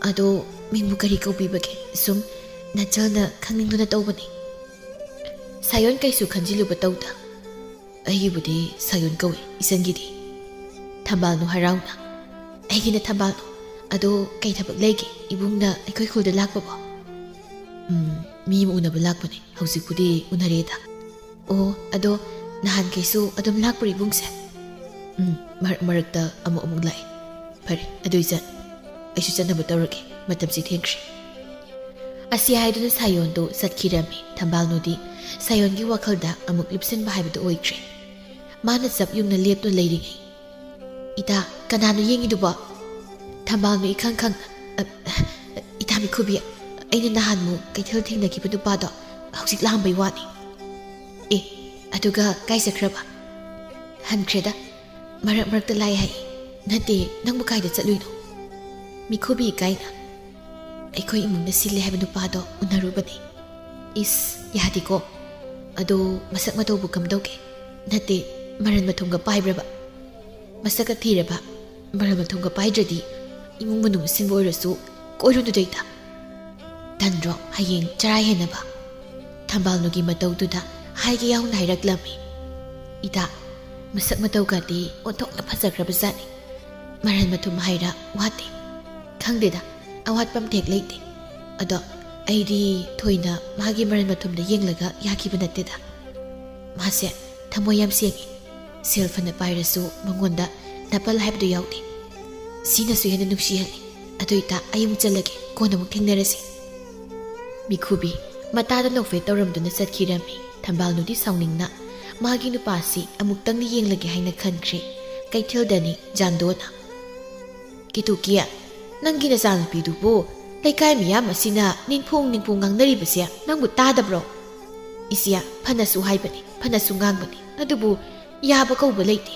ꯑꯗꯣ ꯃꯤꯡꯕꯨ ꯀꯔꯤ ꯀꯧꯕꯤꯕꯒꯦ? ꯁꯨꯝ ꯅꯆꯜꯅ ꯈꯪꯅꯤꯡꯗꯨꯅ ꯇꯧꯕꯅꯤ꯫" ꯁꯥꯌꯣꯟ ꯀꯩꯁꯨ ꯈꯟꯖꯤꯜꯂꯨꯕ ꯇꯧꯗ, "ꯑꯩꯒꯤꯕꯨꯗꯤ ꯁꯥꯌꯣꯟ ꯀꯧꯏ, ꯏꯆꯟꯒꯤꯗꯤ꯫" ꯊꯝꯕꯥꯜꯅꯨ ꯍꯔꯥꯎꯅ, "ꯑꯩꯒꯤꯅ ꯊꯝꯕꯥꯜꯅꯨ꯫ ꯑꯗꯣ ꯀꯩ ꯊꯕꯛ ꯂꯩꯒꯦ ꯏꯕꯨꯡꯅ ꯑꯩꯈꯣꯏ ꯈꯨꯜꯗ ꯂꯥꯛꯄꯕꯣ?" "ꯎꯝ, ꯃꯤ ꯑꯃ ꯎꯅꯕ ꯂꯥꯛꯄꯅꯦ, ꯍꯧꯖꯤꯛꯄꯨꯗꯤ ꯎꯅꯔꯦꯗ꯫" "ꯑꯣ, ꯑꯗꯣ ꯅꯍꯥꯟꯈꯩꯁꯨ ꯑꯗꯨꯝ ꯂꯥꯛꯄ꯭ꯔꯣ ꯏꯕꯨꯡꯁꯦ?" "ꯎꯝ, ꯃꯔꯛ ꯃꯔꯛꯇ ꯑꯃꯨꯛ ꯑꯃꯨꯛ ꯂꯥꯛꯑꯦ꯫" "ꯐꯔꯦ, ꯑꯗꯨ ꯏꯆꯟ, ꯑꯩꯁꯨ ꯆꯠꯅꯕ ꯇꯧꯔꯒꯦ, ꯃꯇꯝꯁꯤ ꯊꯦꯡꯈ꯭ꯔꯦ꯫" ꯑꯁꯤ ꯍꯥꯏꯗꯨꯅ ꯁꯥꯌꯣꯟꯗꯨ ꯆꯠꯈꯤꯔꯝꯃꯤ꯫ ꯊꯝꯕꯥꯜꯅꯨꯗꯤ ꯁꯥꯌꯣꯟꯒꯤ ꯋꯥꯈꯜꯗ ꯑꯃꯨꯛ ꯂꯨꯞꯁꯤꯟꯕ ꯍꯥꯏꯕꯗꯨ ꯑꯣꯏꯈ꯭ꯔꯦ꯫ ꯃꯥꯅ ꯆꯞ ꯌꯨꯡꯅ ꯂꯦꯞꯇꯨꯅ ꯂꯩꯔꯤꯉꯩ, "ꯏꯇꯥ, ꯀꯅꯥꯅꯣ ꯌꯦꯡꯉꯤꯗꯨꯕꯣ?" ꯊꯝꯕꯥꯜꯅꯨ ꯏꯈꯪ ꯈꯪꯅ, "ꯑ, ꯏꯇꯥ ꯃꯤꯈꯨꯕꯤ, ꯑꯩꯅ ꯅꯍꯥꯟꯃꯨꯛ ꯀꯩꯊꯦꯜ ꯊꯦꯡꯅꯈꯤꯕ ꯅꯨꯄꯥꯗꯣ ꯍꯧꯖꯤꯛ ꯂꯥꯛꯑꯝꯕꯩ ꯋꯥꯅꯤ꯫" "ꯑꯦ, ꯑꯗꯨꯒ ꯀꯥꯏ ꯆꯠꯈ꯭ꯔꯕ? ꯍꯟꯈ꯭ꯔꯦꯗ꯫ ꯃꯔꯛ ꯃꯔꯛꯇ ꯂꯥꯛꯑꯦ ꯍꯥꯏ꯫ ꯅꯠꯇꯦ, ꯅꯪꯕꯨ ꯀꯥꯏꯗ ꯆꯠꯂꯨꯏꯅꯣ? ꯃꯤꯈꯨꯕꯤ ꯏꯀꯥꯏꯅ, "ꯑꯩꯈꯣꯏ ꯏꯃꯨꯡꯅ ꯁꯤꯜꯂꯦ ꯍꯥꯏꯕ ꯅꯨꯄꯥꯗꯣ ꯎꯅꯔꯨꯕꯅꯤ꯫" "ꯏꯁ, ꯌꯥꯗꯦꯀꯣ꯫ ꯑꯗꯣ ꯃꯁꯛ ꯃꯇꯧꯕꯨ ꯀꯝꯗꯧꯒꯦ? ꯅꯠꯇꯦ, ꯃꯔꯟ ꯃꯊꯨꯝꯒ ꯄꯥꯏꯕ꯭ꯔꯕ? ꯃꯁꯛꯀ ꯊꯤꯔꯕ? ꯃꯔꯟ ꯃꯊꯨꯝꯒ ꯄꯥꯏꯗ꯭ꯔꯗꯤ ꯏꯃꯨꯡ ꯃꯅꯨꯡ ꯁꯤꯟꯕ ꯑꯣꯏꯔꯁꯨ ꯀꯣꯏꯔꯨꯅꯨꯗꯩꯗ꯫ ꯇꯟꯗ꯭ꯔꯣ ꯍꯌꯦꯡ ꯆꯔꯥ ꯍꯦꯟꯅꯕ?" ꯊꯝꯕꯥꯜꯅꯨꯒꯤ ꯃꯇꯧꯗꯨꯗ ꯍꯥꯏꯒꯦ ꯌꯥꯎꯅ ꯍꯥꯏꯔꯛꯂꯝꯃꯤ꯫ "ꯏꯇꯥ, ꯃꯁꯛ ꯃꯇꯧꯒꯗꯤ ꯑꯣꯟꯊꯣꯛꯅ ꯐꯖꯈ꯭ꯔꯕꯖꯥꯠꯅꯤ꯫ ꯃꯔꯟ ꯃꯊꯨꯝ ꯍꯥꯏꯔ ꯋꯥꯠꯇꯦ꯫ ꯈꯪꯗꯦꯗ, ꯑꯋꯥꯠꯄ ꯑꯝꯇ ꯍꯦꯛ ꯂꯩꯇꯦ꯫ ꯑꯗꯣ ꯑꯩꯗꯤ ꯊꯣꯏꯅ ꯃꯥꯒꯤ ꯃꯔꯟ ꯃꯊꯨꯝꯗ ꯌꯦꯡꯂꯒ ꯌꯥꯈꯤꯕ ꯅꯠꯇꯦꯗ꯫ ꯃꯥꯁꯦ ꯊꯃꯣꯏ ꯌꯥꯝ ꯁꯦꯡꯉꯤ꯫ ꯁꯦꯜ ꯐꯅ ꯄꯥꯏꯔꯁꯨ ꯃꯉꯣꯟꯗ ꯅꯥꯄꯜ ꯍꯥꯏꯕꯗꯨ ꯌꯥꯎꯗꯦ꯫ ꯁꯤꯅꯁꯨ ꯍꯦꯟꯅ ꯅꯨꯡꯁꯤꯍꯜꯂꯤ꯫ ꯑꯗꯨ ꯏꯇꯥ, ꯑꯩ ꯑꯃꯨꯛ ꯆꯠꯂꯒꯦ, ꯀꯣꯟꯅ ꯑꯃꯨꯛ ꯊꯦꯡꯅꯔꯁꯤ꯫" ꯃꯤꯈꯨꯕꯤ ꯃꯇꯥꯗ ꯅꯣꯛꯐꯦꯠ ꯇꯧꯔꯝꯗꯨꯅ ꯆꯠꯈꯤꯔꯝꯃꯤ꯫ ꯊꯝꯕꯥꯜꯅꯨꯗꯤ ꯁꯥꯎꯅꯤꯡꯅ ꯃꯥꯒꯤ ꯅꯨꯄꯥꯁꯤ ꯑꯃꯨꯛꯇꯪꯗꯤ ꯌꯦꯡꯂꯒꯦ ꯍꯥꯏꯅ ꯈꯟꯈ꯭ꯔꯦ꯫ ꯀꯩꯊꯦꯜꯗꯅꯤ ꯖꯥꯟꯗꯣꯅ꯫ "ꯀꯦꯇꯨꯀꯤ, ꯅꯪꯒꯤ ꯅꯆꯥꯅꯨꯄꯤꯗꯨꯕꯨ ꯂꯩꯀꯥꯏ ꯃꯤꯌꯥꯝ ꯑꯁꯤꯅ ꯅꯤꯡꯐꯣꯡ ꯅꯤꯡꯐꯣꯡ ꯉꯥꯡꯅꯔꯤꯕꯁꯦ ꯅꯪꯕꯨ ꯇꯥꯗꯕ꯭ꯔꯣ?" "ꯏꯆꯦ, ꯐꯅꯁꯨ ꯍꯥꯏꯕꯅꯤ, ꯐꯅꯁꯨ ꯉꯥꯡꯕꯅꯤ, ꯑꯗꯨꯕꯨ ꯌꯥꯕ ꯀꯧꯕ ꯂꯩꯇꯦ꯫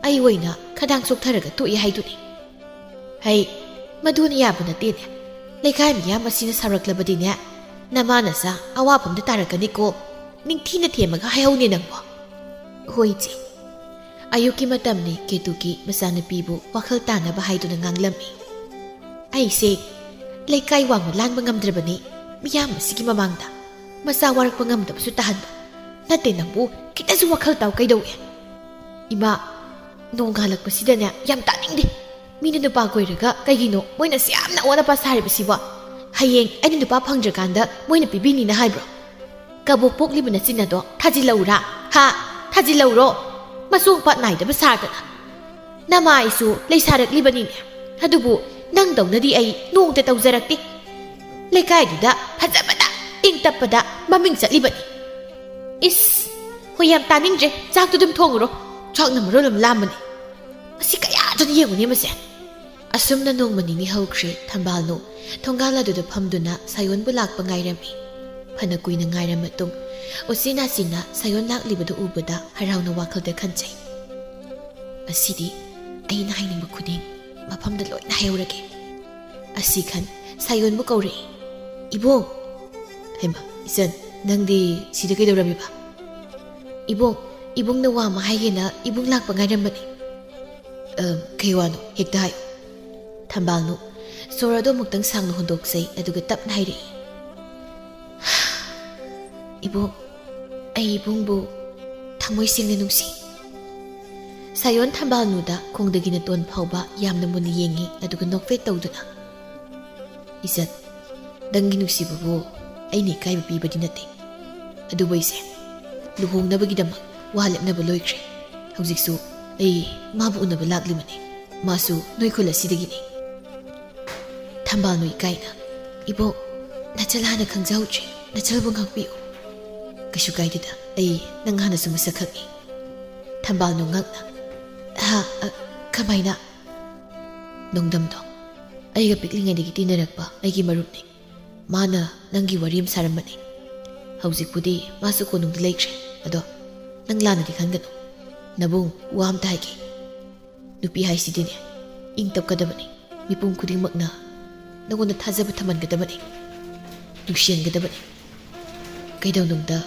ꯑꯩ ꯑꯣꯏꯅ ꯈꯗꯥꯡ ꯆꯣꯛꯊꯔꯒ ꯇꯣꯛꯏ ꯍꯥꯏꯗꯨꯅꯤ꯫" "ꯍꯩ, ꯃꯗꯨꯅ ꯌꯥꯕ ꯅꯠꯇꯦꯅꯦ꯫ ꯂꯩꯀꯥꯏ ꯃꯤꯌꯥꯝ ꯑꯁꯤꯅ ꯁꯥꯎꯔꯛꯂꯕꯗꯤꯅꯦ, ꯅꯃꯥ ꯅꯆꯥ ꯑꯋꯥꯐꯝꯗ ꯇꯥꯔꯛꯀꯅꯤꯀꯣ꯫ ꯅꯤꯡꯊꯤꯅ ꯊꯦꯝꯃꯒ ꯍꯥꯏꯍꯧꯅꯦ ꯅꯪꯕꯣ꯫" "ꯍꯣꯏ ꯏꯆꯦ꯫" ꯑꯌꯨꯛꯀꯤ ꯃꯇꯝꯅꯤ꯫ ꯀꯦꯇꯨꯀꯤ ꯃꯆꯥꯅꯨꯄꯤꯕꯨ ꯋꯥꯈꯜ ꯇꯥꯅꯕ ꯍꯥꯏꯗꯨꯅ ꯉꯥꯡꯂꯝꯃꯤ꯫ "ꯑꯩꯁꯦ ꯂꯩꯀꯥꯏ ꯋꯥꯡꯃ ꯂꯥꯟꯕ ꯉꯝꯗ꯭ꯔꯕꯅꯤ ꯃꯤꯌꯥꯝ ꯑꯁꯤꯒꯤ ꯃꯃꯥꯡꯗ꯫ ꯃꯆꯥ ꯋꯥꯔꯛꯄ ꯉꯝꯗꯕꯁꯨ ꯇꯥꯍꯟꯕ ꯅꯠꯇꯦ꯫ ꯅꯪꯕꯨ ꯈꯤꯇꯁꯨ ꯋꯥꯈꯜ ꯇꯥꯎ ꯀꯩꯗꯧꯏ?" "ꯏꯃꯥ, ꯅꯣꯡ ꯉꯥꯜꯂꯛꯄꯁꯤꯗꯅꯦ ꯌꯥꯝ ꯇꯥꯅꯤꯡꯗꯦ꯫ ꯃꯤꯅ ꯅꯨꯄꯥ ꯀꯣꯏꯔꯒ ꯀꯩꯒꯤꯅꯣ ꯃꯣꯏꯅ ꯑꯁꯨꯛ ꯌꯥꯝꯅ ꯑꯋꯥꯠ ꯑꯄꯥ ꯁꯥꯔꯤꯕꯁꯤꯕꯣ? ꯍꯌꯦꯡ ꯑꯩꯅ ꯅꯨꯄꯥ ꯐꯪꯗ꯭ꯔꯀꯥꯟꯗ ꯃꯣꯏꯅ ꯄꯤꯕꯤꯅꯤꯅ ꯍꯥꯏꯕ꯭ꯔꯣ? ꯀꯕꯣꯛ ꯄꯣꯛꯂꯤꯕ ꯅꯆꯤꯟ ꯑꯗꯣ ꯊꯥꯖꯤꯜꯂꯧꯔꯥ? ꯍꯥ? ꯊꯥꯖꯤꯜꯂꯧꯔꯣ? ꯃꯆꯣꯡ ꯄꯥꯠ ꯅꯥꯏꯗꯕ ꯁꯥꯗꯅ꯫ ꯅꯃꯥꯏꯁꯨ ꯂꯩꯁꯥꯔꯛꯂꯤꯕꯅꯤꯅꯦ꯫ ꯑꯗꯨꯕꯨ ꯅꯪꯗꯧꯅꯗꯤ ꯑꯩ ꯅꯣꯡꯇ ꯇꯧꯖꯔꯛꯇꯦ꯫ ꯂꯩꯀꯥꯏꯗꯨꯗ ꯐꯖꯕꯗ, ꯏꯪ ꯇꯞꯄꯗ ꯃꯃꯤꯡ ꯆꯠꯂꯤꯕꯅꯤ꯫" "ꯏꯁ, ꯍꯣꯏ, ꯌꯥꯝ ꯇꯥꯅꯤꯡꯗ꯭ꯔꯦ꯫ ꯆꯥꯛꯇꯨ ꯑꯗꯨꯝ ꯊꯣꯡꯉꯨꯔꯣ꯫ ꯆꯥꯛꯅ ꯃꯔꯣꯜ ꯑꯃ ꯂꯥꯝꯕꯅꯦ꯫ ꯃꯁꯤ ꯀꯌꯥꯗꯨꯅ ꯌꯦꯡꯉꯨꯅꯦ ꯃꯁꯦ꯫" ꯑꯁꯨꯝꯅ ꯅꯣꯡꯃ ꯅꯤꯅꯤ ꯍꯧꯈ꯭ꯔꯦ꯫ ꯊꯝꯕꯥꯜꯅꯨ ꯊꯣꯡꯒꯥꯜ ꯑꯗꯨꯗ ꯐꯝꯗꯨꯅ ꯁꯥꯌꯣꯟꯕꯨ ꯂꯥꯛꯄ ꯉꯥꯏꯔꯝꯃꯤ꯫ ꯐꯅ ꯀꯨꯏꯅ ꯉꯥꯏꯔ ꯃꯇꯨꯡ ꯎꯆꯤꯟ ꯅꯥꯆꯤꯟꯅ ꯁꯥꯌꯣꯟ ꯂꯥꯛꯂꯤꯕꯗꯨ ꯎꯕꯗ ꯍꯔꯥꯎꯅ ꯋꯥꯈꯜꯗ ꯈꯟꯖꯩ꯫ "ꯉꯁꯤꯗꯤ ꯑꯩꯅ ꯍꯥꯏꯅꯤꯡꯕ ꯈꯨꯗꯤꯡ ꯃꯐꯝꯗ ꯂꯣꯏꯅ ꯍꯥꯏꯍꯧꯔꯒꯦ" ꯑꯁꯤ ꯈꯟ ꯁꯥꯌꯣꯟꯕꯨ ꯀꯧꯔꯛꯏ꯫ "ꯏꯕꯣꯡ!" "ꯍꯩꯃ, ꯏꯆꯟ, ꯅꯪꯗꯤ ꯁꯤꯗ ꯀꯩꯗꯧꯔꯝꯃꯤꯕ?" "ꯏꯕꯣꯡ, ꯏꯕꯨꯡꯅ ꯋꯥ ꯑꯃ ꯍꯥꯏꯒꯦꯅ ꯏꯕꯨꯡ ꯂꯥꯛꯄ ꯉꯥꯏꯔꯝꯕꯅꯤ꯫" "ꯑ, ꯀꯩ ꯋꯥꯅꯣ? ꯍꯦꯛꯇ ꯍꯥꯏꯌꯨ꯫" ꯊꯝꯕꯥꯜꯅꯨ ꯁꯣꯔ ꯑꯗꯨ ꯑꯃꯨꯛꯇꯪ ꯁꯥꯡꯅ ꯍꯣꯟꯗꯣꯛꯆꯩ, ꯑꯗꯨꯒ ꯇꯞꯅ ꯍꯥꯏꯔꯛꯏ꯫ "ꯏꯕꯣꯡ, ꯑꯩ ꯏꯕꯨꯡꯕꯨ ꯊꯃꯣꯏ ꯁꯦꯡꯅ ꯅꯨꯡꯁꯤ꯫" ꯁꯥꯌꯣꯟ ꯊꯝꯕꯥꯜꯅꯨꯗ ꯈꯣꯡꯗꯒꯤꯅ ꯇꯣꯟ ꯐꯥꯎꯕ ꯌꯥꯝꯅ ꯃꯨꯟꯅ ꯌꯦꯡꯉꯤ, ꯑꯗꯨꯒ ꯅꯣꯛꯐꯦꯠ ꯇꯧꯗꯨꯅ, "ꯏꯆꯟ, ꯅꯪꯒꯤ ꯅꯨꯡꯁꯤꯕꯕꯨ ꯑꯩꯅ ꯏꯀꯥꯏꯕ ꯄꯤꯕꯗꯤ ꯅꯠꯇꯦ꯫ ꯑꯗꯨꯕꯨ ꯑꯩꯁꯦ ꯂꯨꯍꯣꯡꯅꯕꯒꯤꯗꯃꯛ ꯋꯥ ꯂꯦꯞꯅꯕ ꯂꯣꯏꯈ꯭ꯔꯦ꯫ ꯍꯧꯖꯤꯛꯁꯨ ꯑꯩ ꯃꯥꯕꯨ ꯎꯅꯕ ꯂꯥꯛꯂꯤꯕꯅꯤ꯫ ꯃꯥꯁꯨ ꯅꯣꯏ ꯈꯨꯜ ꯑꯁꯤꯗꯒꯤꯅꯤ꯫" ꯊꯝꯕꯥꯜꯅꯨ ꯏꯀꯥꯏꯅ, "ꯏꯕꯣꯛ, ꯅꯆꯜ ꯍꯥꯟꯅ ꯈꯪꯖꯍꯧꯗ꯭ꯔꯦ꯫ ꯅꯆꯜꯕꯨ ꯉꯥꯛꯄꯤꯌꯨ꯫" "ꯀꯩꯁꯨ ꯀꯥꯏꯗꯦꯗ, ꯑꯩ ꯅꯪ ꯍꯥꯟꯅꯁꯨ ꯃꯁꯛ ꯈꯪꯉꯤ꯫" ꯊꯝꯕꯥꯜꯅꯨ ꯉꯛꯅ, "ꯍꯥ? ꯑ, ꯀꯃꯥꯏꯅ?" "ꯅꯣꯡꯗꯝꯗꯣ ꯑꯩꯒ ꯄꯤꯛꯂꯤꯉꯩꯗꯒꯤ ꯇꯤꯟꯅꯔꯛꯄ ꯑꯩꯒꯤ ꯃꯔꯨꯞꯅꯤ꯫ ꯃꯥꯅ ꯅꯪꯒꯤ ꯋꯥꯔꯤ ꯑꯃ ꯁꯥꯔꯝꯕꯅꯤ꯫ ꯍꯧꯖꯤꯛꯄꯨꯗꯤ ꯃꯥꯁꯨ ꯀꯣꯅꯨꯡꯗ ꯂꯩꯈ꯭ꯔꯦ꯫ ꯑꯗꯣ ꯅꯪ ꯂꯥꯟꯅꯗꯤ ꯈꯟꯒꯅꯨ꯫ ꯅꯕꯨꯡ, ꯋꯥ ꯑꯝꯇ ꯍꯥꯏꯒꯦ꯫ ꯅꯨꯄꯤ ꯍꯥꯏꯁꯤꯗꯤꯅꯦ, ꯏꯪ ꯇꯞꯀꯗꯕꯅꯤ꯫ ꯃꯤꯄꯨꯝ ꯈꯨꯗꯤꯡꯃꯛꯅ ꯅꯉꯣꯟꯗ ꯊꯥꯖꯕ ꯊꯝꯍꯟꯒꯗꯕꯅꯤ, ꯅꯨꯡꯁꯤꯍꯟꯒꯗꯕꯅꯤ꯫ ꯀꯩꯗꯧꯅꯨꯡꯗ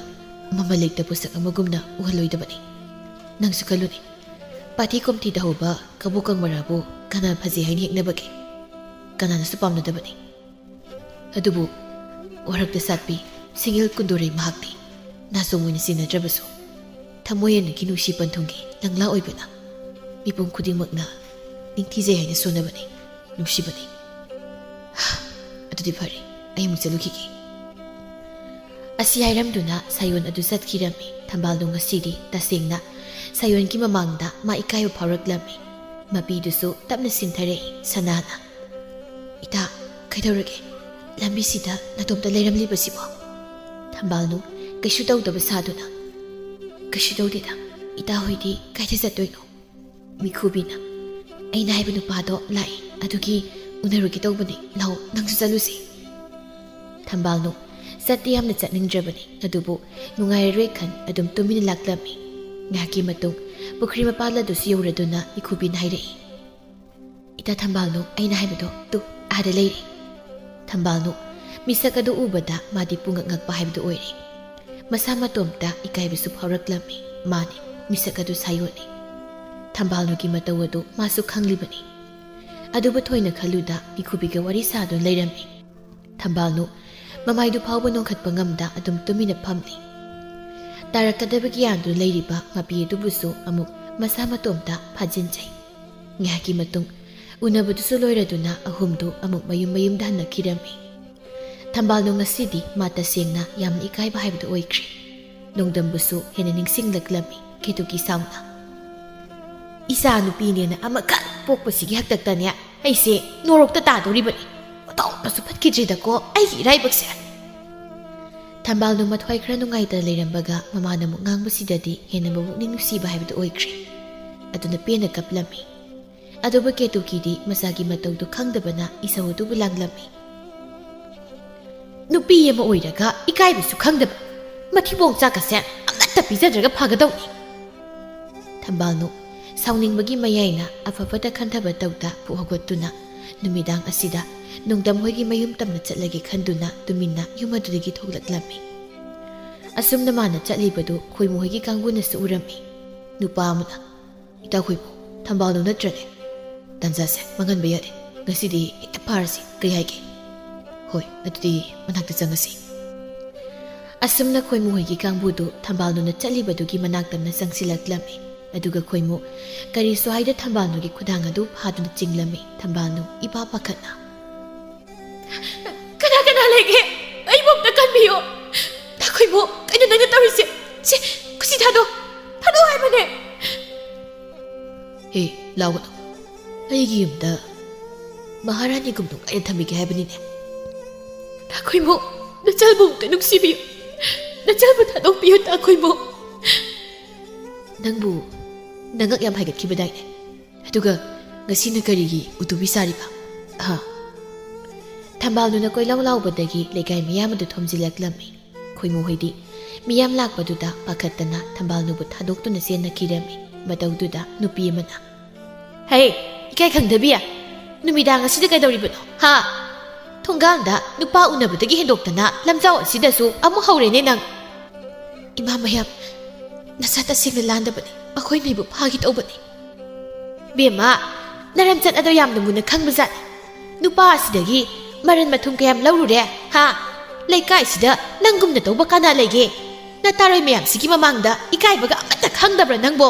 ꯃꯃꯜ ꯂꯩꯇ ꯄꯣꯠꯁꯛ ꯑꯃꯒꯨꯝꯅ ꯎꯍꯜꯂꯣꯏꯗꯕꯅꯤ꯫ ꯅꯪꯁꯨ ꯈꯜꯂꯨꯅꯦ, ꯄꯥꯊꯤ ꯀꯣꯝꯊꯤꯗ ꯍꯧꯕ ꯀꯕꯣꯀꯪ ꯃꯔꯥꯕꯨ ꯀꯅꯥ ꯐꯖꯩ ꯍꯥꯏꯅ ꯍꯦꯛꯅꯕꯒꯦ? ꯀꯅꯥꯅꯁꯨ ꯄꯥꯝꯅꯗꯕꯅꯤ꯫ ꯑꯗꯨꯕꯨ ꯋꯥꯔꯛꯇ ꯁꯥꯠꯄꯤ ꯁꯤꯡꯒꯤꯜ ꯀꯨꯟꯗꯣꯔꯩ ꯃꯍꯥꯛꯇꯤ ꯅꯥꯆꯣꯝ ꯑꯣꯏꯅ ꯆꯤꯟꯅꯗ꯭ꯔꯕꯁꯨ, ꯊꯃꯣꯏ ꯑꯅꯤꯒꯤ ꯅꯨꯡꯁꯤ ꯄꯟꯊꯨꯡꯒꯤ ꯂꯪꯂꯥ ꯑꯣꯏꯕꯅ ꯃꯤꯄꯨꯝ ꯈꯨꯗꯤꯡꯃꯛꯅ ꯅꯤꯡꯊꯤꯖꯩ ꯍꯥꯏꯅ ꯁꯣꯟꯅꯕꯅꯤ, ꯅꯨꯡꯁꯤꯕꯅꯤ꯫ ꯑꯗꯨꯗꯤ ꯐꯔꯦ, ꯑꯩ ꯑꯃꯨꯛ ꯆꯠꯂꯨꯈꯤꯒꯦ꯫ ꯑꯁꯤ ꯍꯥꯏꯔꯝꯗꯨꯅ ꯁꯥꯌꯣꯟ ꯑꯗꯨ ꯆꯠꯈꯤꯔꯝꯃꯤ꯫ ꯊꯝꯕꯥꯜꯗꯣ ꯉꯁꯤꯗꯤ ꯇꯁꯦꯡꯅ ꯁꯥꯌꯣꯟꯒꯤ ꯃꯃꯥꯡꯗ ꯃꯥ ꯏꯀꯥꯏꯕ ꯐꯥꯎꯔꯛꯂꯝꯃꯤ꯫ ꯃꯄꯤꯗꯨꯁꯨ ꯇꯞꯅ ꯁꯤꯟꯊꯔꯛꯏ꯫ ꯁꯅꯥꯅ, "ꯏꯇꯥ, ꯀꯩꯗꯧꯔꯒꯦ? ꯂꯝꯕꯤꯁꯤꯗ ꯅꯇꯣꯝꯇ ꯂꯩꯔꯝꯂꯤꯕꯁꯤꯕꯣ?" ꯊꯝꯕꯥꯜꯅꯨ ꯀꯩꯁꯨ ꯇꯧꯗꯕ ꯁꯥꯗꯨꯅ, "ꯀꯩꯁꯨ ꯇꯧꯗꯦꯗ꯫ ꯏꯇꯥ ꯍꯣꯏꯗꯤ ꯀꯥꯏꯗ ꯆꯠꯇꯣꯏꯅꯣ?" ꯃꯤꯈꯨꯕꯤꯅ, "ꯑꯩꯅ ꯍꯥꯏꯕ ꯅꯨꯄꯥꯗꯣ ꯂꯥꯛꯏ, ꯑꯗꯨꯒꯤ ꯎꯅꯔꯨꯒꯦ ꯇꯧꯕꯅꯤ꯫ ꯂꯥꯛꯑꯣ, ꯅꯪꯁꯨ ꯆꯠꯂꯨꯁꯤ꯫" ꯊꯝꯕꯥꯜꯅꯨ ꯆꯠꯇꯤ ꯌꯥꯝꯅ ꯆꯠꯅꯤꯡꯗ꯭ꯔꯕꯅꯤ, ꯑꯗꯨꯕꯨ ꯅꯨꯡꯉꯥꯏꯔꯔꯣꯏ ꯈꯟ ꯑꯗꯨꯝ ꯇꯨꯃꯤꯟꯅ ꯂꯥꯛꯂꯝꯃꯤ꯫ ꯉꯥꯏꯍꯥꯛꯀꯤ ꯃꯇꯨꯡ ꯄꯨꯈ꯭ꯔꯤ ꯃꯄꯥꯜ ꯑꯗꯨꯁꯨ ꯌꯧꯔꯗꯨꯅ ꯏꯈꯨꯕꯤꯅ ꯍꯥꯏꯔꯛꯏ, "ꯏꯇꯥ ꯊꯝꯕꯥꯜꯅꯨ, ꯑꯩꯅ ꯍꯥꯏꯕꯗꯣ ꯇꯨ ꯑꯥꯗ ꯂꯩꯔꯦ꯫" ꯊꯝꯕꯥꯜꯅꯨ ꯃꯤꯁꯛ ꯑꯗꯨ ꯎꯕꯗ ꯃꯥꯗꯤ ꯄꯨꯡꯉꯛ ꯉꯛꯄ ꯍꯥꯏꯕꯗꯨ ꯑꯣꯏꯔꯦ꯫ ꯃꯁꯥ ꯃꯇꯣꯝꯇ ꯏꯀꯥꯏꯕꯁꯨ ꯐꯥꯎꯔꯛꯂꯝꯃꯤ꯫ ꯃꯥꯅꯤ, ꯃꯤꯁꯛ ꯑꯗꯨ ꯁꯥꯌꯣꯟꯅꯤ꯫ ꯊꯝꯕꯥꯜꯅꯨꯒꯤ ꯃꯇꯧ ꯑꯗꯨ ꯃꯥꯁꯨ ꯈꯪꯂꯤꯕꯅꯤ꯫ ꯑꯗꯨꯕꯨ ꯊꯣꯏꯅ ꯈꯜꯂꯨꯗ ꯏꯈꯨꯕꯤꯒ ꯋꯥꯔꯤ ꯁꯥꯗꯨꯅ ꯂꯩꯔꯝꯃꯤ꯫ ꯊꯝꯕꯥꯜꯅꯨ ꯃꯃꯥꯏꯗꯨ ꯐꯥꯎꯕ ꯅꯣꯡꯈꯠꯄ ꯉꯝꯗ ꯑꯗꯨꯝ ꯇꯨꯃꯤꯟꯅ ꯐꯝꯂꯤ꯫ ꯇꯥꯔꯛꯀꯗꯕꯒꯤ ꯌꯥꯟꯗꯨꯅ ꯂꯩꯔꯤꯕ ꯃꯄꯤ ꯑꯗꯨꯕꯨꯁꯨ ꯑꯃꯨꯛ ꯃꯁꯥ ꯃꯇꯣꯝꯇ ꯐꯥꯖꯤꯟꯖꯩ꯫ ꯉꯥꯏꯍꯥꯛꯀꯤ ꯃꯇꯨꯡ ꯎꯅꯕꯗꯨꯁꯨ ꯂꯣꯏꯔꯗꯨꯅ ꯑꯍꯨꯝꯗꯨ ꯑꯃꯨꯛ ꯃꯌꯨꯝ ꯃꯌꯨꯝꯗ ꯍꯟꯅꯈꯤꯔꯝꯃꯤ꯫ ꯊꯝꯕꯥꯜꯅꯨ ꯉꯁꯤꯗꯤ ꯃꯥ ꯇꯁꯦꯡꯅ ꯌꯥꯝꯅ ꯏꯀꯥꯏꯕ ꯍꯥꯏꯕꯗꯨ ꯑꯣꯏꯈ꯭ꯔꯦ꯫ ꯅꯣꯡꯗꯝꯕꯨꯁꯨ ꯍꯦꯟꯅ ꯅꯤꯡꯁꯤꯡꯂꯛꯂꯝꯃꯤ ꯀꯦꯇꯨꯀꯤ ꯁꯥꯎꯅ꯫ "ꯏꯆꯥ ꯅꯨꯄꯤꯅꯦꯅ ꯑꯃꯈꯛ ꯄꯣꯛꯄꯁꯤꯒꯤ ꯍꯥꯛꯇꯛꯇꯅꯦ ꯑꯩꯁꯦ ꯅꯣꯔꯣꯛꯇ ꯇꯥꯗꯧꯔꯤꯕꯅꯤ꯫ ꯑꯣꯟꯊꯣꯛꯅꯁꯨ ꯐꯠꯈꯤꯗ꯭ꯔꯤꯗꯀꯣ ꯑꯩꯒꯤ ꯏꯔꯥꯏꯕꯛꯁꯦ꯫" ꯊꯝꯕꯥꯜꯅꯨ ꯃꯊ꯭ꯋꯥꯏ ꯈꯔ ꯅꯨꯡꯉꯥꯏꯇꯅ ꯂꯩꯔꯝꯕꯒ ꯃꯃꯥꯅ ꯑꯃꯨꯛ ꯉꯥꯡꯕꯁꯤꯗꯗꯤ ꯍꯦꯟꯅ ꯃꯕꯨꯛꯅꯤꯡ ꯅꯨꯡꯁꯤꯕ ꯍꯥꯏꯕꯗꯨ ꯑꯣꯏꯈ꯭ꯔꯦ꯫ ꯑꯗꯨꯅ ꯄꯦꯟꯅ ꯀꯞꯂꯝꯃꯤ꯫ ꯑꯗꯨꯕꯨ ꯀꯦꯇꯨꯀꯤꯗꯤ ꯃꯆꯥꯒꯤ ꯃꯇꯧꯗꯨ ꯈꯪꯗꯕꯅ ꯏꯁꯧ ꯑꯗꯨꯕꯨ ꯂꯥꯡꯂꯝꯃꯤ꯫ "ꯅꯨꯄꯤ ꯑꯃ ꯑꯣꯏꯔꯒ ꯏꯀꯥꯏꯕꯁꯨ ꯈꯪꯗꯕ, ꯃꯊꯤꯕꯣꯡ ꯆꯥꯛꯀꯁꯦ ꯑꯃꯠꯇ ꯄꯤꯖꯗ꯭ꯔꯒ ꯐꯒꯗꯧꯅꯤ꯫" ꯊꯝꯕꯥꯜꯅꯨ ꯁꯥꯎꯅꯤꯡꯕꯒꯤ ꯃꯌꯥꯏꯅ ꯑꯐ ꯐꯠꯇ ꯈꯟꯊꯕ ꯇꯧꯗ ꯐꯨꯛ ꯍꯧꯒꯠꯇꯨꯅ ꯅꯨꯃꯤꯗꯥꯡ ꯑꯁꯤꯗ ꯅꯣꯡꯗꯝ ꯍꯣꯏꯒꯤ ꯃꯌꯨꯝ ꯇꯝꯅ ꯆꯠꯂꯒꯦ ꯈꯟꯗꯨꯅ ꯇꯨꯃꯤꯟꯅ ꯌꯨꯝ ꯑꯗꯨꯗꯒꯤ ꯊꯣꯛꯂꯛꯂꯝꯃꯤ꯫ ꯑꯁꯨꯝꯅ ꯃꯥꯅ ꯆꯠꯂꯤꯕꯗꯨ ꯈꯣꯏꯃꯨ ꯍꯣꯏꯒꯤ ꯀꯥꯡꯕꯨꯅꯁꯨ ꯎꯔꯝꯃꯤ꯫ ꯅꯨꯄꯥ ꯑꯃꯅ, "ꯏꯇꯥ ꯈꯣꯏꯃꯨ, ꯊꯝꯕꯥꯜꯅꯨ ꯅꯠꯇ꯭ꯔꯅꯦ? ꯇꯥꯟꯖꯥꯁꯦ ꯃꯥꯡꯍꯟꯕ ꯌꯥꯗꯦ꯫ ꯉꯁꯤꯗꯤ ꯍꯦꯛꯇ ꯐꯥꯔꯁꯤ꯫ ꯀꯩ ꯍꯥꯏꯒꯦ? ꯍꯣꯏ, ꯑꯗꯨꯗꯤ ꯃꯅꯥꯛꯇ ꯆꯪꯉꯁꯤ꯫" ꯑꯁꯨꯝꯅ ꯈꯣꯏꯃꯨ ꯍꯣꯏꯒꯤ ꯀꯥꯡꯕꯨꯗꯨ ꯊꯝꯕꯥꯜꯅꯨꯅ ꯆꯠꯂꯤꯕꯗꯨꯒꯤ ꯃꯅꯥꯛꯇꯝꯅ ꯆꯪꯁꯤꯜꯂꯛꯂꯝꯃꯤ꯫ ꯑꯗꯨꯒ ꯈꯣꯏꯃꯨ ꯀꯔꯤꯁꯨ ꯍꯥꯏꯗ ꯊꯝꯕꯥꯜꯅꯨꯒꯤ ꯈꯨꯗꯥꯡ ꯑꯗꯨ ꯐꯥꯗꯨꯅ ꯆꯤꯡꯂꯝꯃꯤ꯫ ꯊꯝꯕꯥꯜꯅꯨ ꯏꯄꯥ ꯄꯥꯈꯠꯅ, "ꯀꯅꯥ ꯀꯅꯥ ꯂꯩꯒꯦ? ꯑꯩꯕꯨ ꯑꯝꯇ ꯀꯟꯕꯤꯌꯨ꯫ ꯇꯥ ꯈꯣꯏꯃꯨ, ꯀꯩꯅꯣ ꯅꯪꯅ ꯇꯧꯔꯤꯁꯦ? ꯁꯦ, ꯈꯨꯠꯁꯤ ꯊꯥꯗꯣ꯫ ꯊꯥꯗꯣ ꯍꯥꯏꯕꯅꯦ꯫" "ꯍꯦ, ꯂꯥꯎꯒꯅꯨ꯫ ꯑꯩꯒꯤ ꯌꯨꯝꯗ ꯃꯍꯥꯔꯥꯅꯤꯒꯨꯝ ꯅꯨꯡꯉꯥꯏꯅ ꯊꯝꯕꯤꯒꯦ ꯍꯥꯏꯕꯅꯤꯅꯦ꯫" "ꯇꯥ ꯈꯣꯏꯃꯨ, ꯅꯆꯜꯕꯨ ꯑꯝꯇ ꯅꯨꯡꯁꯤꯕꯤꯌꯨ꯫ ꯅꯆꯜꯕꯨ ꯊꯥꯗꯣꯛꯄꯤꯌꯨ, ꯇꯥ ꯈꯣꯏꯃꯨ꯫" "ꯅꯪꯕꯨ ꯅꯉꯛ ꯌꯥꯝ ꯍꯥꯏꯒꯠꯈꯤꯕꯗꯥꯏꯅꯦ? ꯑꯗꯨꯒ ꯉꯁꯤꯅ ꯀꯔꯤꯒꯤ ꯎꯇꯨꯕꯤ ꯁꯥꯔꯤꯕ? ꯍꯥ?" ꯊꯝꯕꯥꯜꯅꯨꯅ ꯀꯣꯏꯂꯥꯎ ꯂꯥꯎꯕꯗꯒꯤ ꯂꯩꯀꯥꯏ ꯃꯤꯌꯥꯝ ꯑꯗꯨ ꯊꯣꯝꯖꯤꯜꯂꯛꯂꯝꯃꯤ꯫ ꯈꯣꯏꯃꯨ ꯍꯣꯏꯗꯤ ꯃꯤꯌꯥꯝ ꯂꯥꯛꯄꯗꯨꯗ ꯄꯥꯈꯠꯇꯅ ꯊꯝꯕꯥꯜꯅꯨꯕꯨ ꯊꯥꯗꯣꯛꯇꯨꯅ ꯆꯦꯟꯅꯈꯤꯔꯝꯃꯤ꯫ ꯃꯇꯧꯗꯨꯗ ꯅꯨꯄꯤ ꯑꯃꯅ, "ꯍꯩ, ꯏꯀꯥꯏ ꯈꯪꯗꯕꯤ, ꯅꯨꯃꯤꯗꯥꯡ ꯑꯁꯤꯗ ꯀꯩꯗꯧꯔꯤꯕꯅꯣ, ꯍꯥ? ꯊꯣꯡꯒꯥꯟꯗ ꯅꯨꯄꯥ ꯎꯅꯕꯗꯒꯤ ꯍꯦꯟꯗꯣꯛꯇꯅ ꯂꯝꯖꯥꯎ ꯑꯁꯤꯗꯁꯨ ꯑꯃꯨꯛ ꯍꯧꯔꯦꯅꯦ ꯅꯪ꯫ ꯏꯃꯥ ꯃꯌꯥꯝ, ꯅꯁꯥ ꯇꯁꯦꯡꯅ ꯂꯥꯟꯗꯕꯅꯤ, ꯑꯩꯈꯣꯏ ꯅꯣꯏꯕꯨ ꯐꯥꯒꯦ ꯇꯧꯕꯅꯤ꯫ ꯕꯦꯝꯃ, ꯅꯔꯝꯆꯠ ꯑꯗꯣ ꯌꯥꯝꯅ ꯃꯨꯟꯅ ꯈꯪꯕꯖꯥꯠꯅꯤ꯫ ꯅꯨꯄꯥ ꯑꯁꯤꯗꯒꯤ ꯃꯔꯟ ꯃꯊꯨꯝ ꯀꯌꯥꯝ ꯂꯧꯔꯨꯔꯦ, ꯍꯥ? ꯂꯩꯀꯥꯏꯁꯤꯗ ꯅꯪꯒꯨꯝꯅ ꯇꯧꯕ ꯀꯅꯥ ꯂꯩꯒꯦ? ꯅꯇꯥꯔꯣꯏ ꯃꯌꯥꯝꯁꯤꯒꯤ ꯃꯃꯥꯡꯗ ꯏꯀꯥꯏꯕꯒ ꯑꯃꯠꯇ ꯈꯪꯗꯕ꯭ꯔꯥ ꯅꯪꯕꯣ?"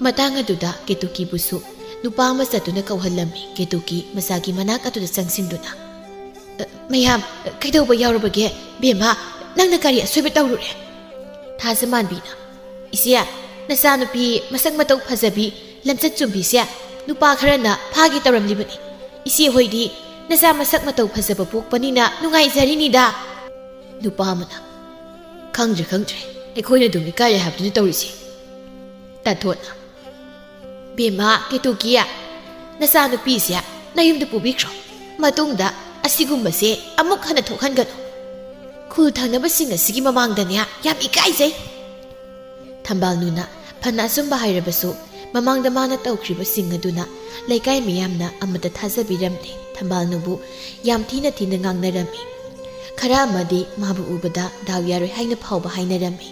ꯃꯇꯥꯡ ꯑꯗꯨꯗ ꯀꯦꯇꯨꯀꯤꯕꯨꯁꯨ ꯅꯨꯄꯥ ꯑꯃ ꯆꯠꯇꯨꯅ ꯀꯧꯍꯜꯂꯝꯃꯤ꯫ ꯀꯦꯇꯨꯀꯤ ꯃꯆꯥꯒꯤ ꯃꯅꯥꯛ ꯑꯗꯨꯗ ꯆꯪꯁꯤꯟꯗꯨꯅ, "ꯑ, ꯃꯌꯥꯝ, ꯀꯩꯗꯧꯕ ꯌꯥꯎꯔꯕꯒꯦ? ꯕꯦꯝꯃ, ꯅꯪꯅ ꯀꯔꯤ ꯑꯁꯣꯏꯕ ꯇꯧꯔꯨꯔꯦ?" ꯊꯥꯖꯃꯥꯟꯕꯤꯅ, "ꯏꯆꯦ, ꯅꯆꯥꯅꯨꯄꯤ ꯃꯁꯛ ꯃꯇꯧ ꯐꯖꯕꯤ, ꯂꯝꯆꯠ ꯆꯨꯝꯕꯤꯁꯦ ꯅꯨꯄꯥ ꯈꯔꯅ ꯐꯥꯒꯦ ꯇꯧꯔꯝꯂꯤꯕꯅꯤ꯫ ꯏꯆꯦ ꯍꯣꯏꯗꯤ ꯅꯆꯥ ꯃꯁꯛ ꯃꯇꯧ ꯐꯖꯕ ꯄꯣꯛꯄꯅꯤꯅ ꯅꯨꯡꯉꯥꯏꯖꯔꯤꯅꯤꯗ꯫" ꯅꯨꯄꯥ ꯑꯃꯅ, "ꯈꯪꯗ꯭ꯔꯦ, ꯈꯪꯗ꯭ꯔꯦ, ꯑꯩꯈꯣꯏꯅ ꯑꯗꯨꯝ ꯏꯀꯥꯏꯔꯦ ꯍꯥꯏꯕꯗꯨꯅꯤ ꯇꯧꯔꯤꯁꯦ꯫" ꯇꯥꯊꯣꯠꯅ, "ꯕꯦꯝꯃ ꯀꯦꯇꯨꯀꯤ, ꯅꯆꯥꯅꯨꯄꯤꯁꯦ ꯅꯌꯨꯝꯗ ꯄꯨꯕꯤꯈ꯭ꯔꯣ꯫ ꯃꯇꯨꯡꯗ ꯑꯁꯤꯒꯨꯝꯕꯁꯦ ꯑꯃꯨꯛ ꯍꯟꯅ ꯊꯣꯛꯍꯟꯒꯅꯨ꯫ ꯈꯨꯜ ꯊꯪꯅꯕꯁꯤꯡ ꯑꯁꯤꯒꯤ ꯃꯃꯥꯡꯗꯅꯦ ꯌꯥꯝ ꯏꯀꯥꯏꯖꯩ꯫" ꯊꯝꯕꯥꯜꯅꯨꯅ ꯐꯅ ꯑꯆꯨꯝꯕ ꯍꯥꯏꯔꯕꯁꯨ, ꯃꯃꯥꯡꯗ ꯃꯥꯅ ꯇꯧꯈ꯭ꯔꯤꯕꯁꯤꯡ ꯑꯗꯨꯅ ꯂꯩꯀꯥꯏ ꯃꯤꯌꯥꯝꯅ ꯑꯃꯠꯇ ꯊꯥꯖꯕꯤꯔꯝꯗꯦ꯫ ꯊꯝꯕꯥꯜꯅꯨꯕꯨ ꯌꯥꯝ ꯊꯤꯅ ꯊꯤꯅ ꯉꯥꯡꯅꯔꯝꯃꯤ꯫ ꯈꯔ ꯑꯃꯗꯤ ꯃꯥꯕꯨ ꯎꯕꯗ ꯗꯥꯎ ꯌꯥꯔꯣꯏ ꯍꯥꯏꯅ ꯐꯥꯎꯕ ꯍꯥꯏꯅꯔꯝꯃꯤ꯫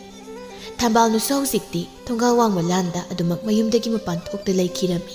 ꯊꯝꯕꯥꯜꯅꯨꯁꯨ ꯍꯧꯖꯤꯛꯇꯤ ꯊꯣꯡꯒꯥꯜ ꯋꯥꯡꯃ ꯂꯥꯟꯗ ꯑꯗꯨꯃꯛ ꯃꯌꯨꯝꯗꯒꯤ ꯃꯄꯥꯟ ꯊꯣꯛꯇ ꯂꯩꯈꯤꯔꯝꯃꯤ꯫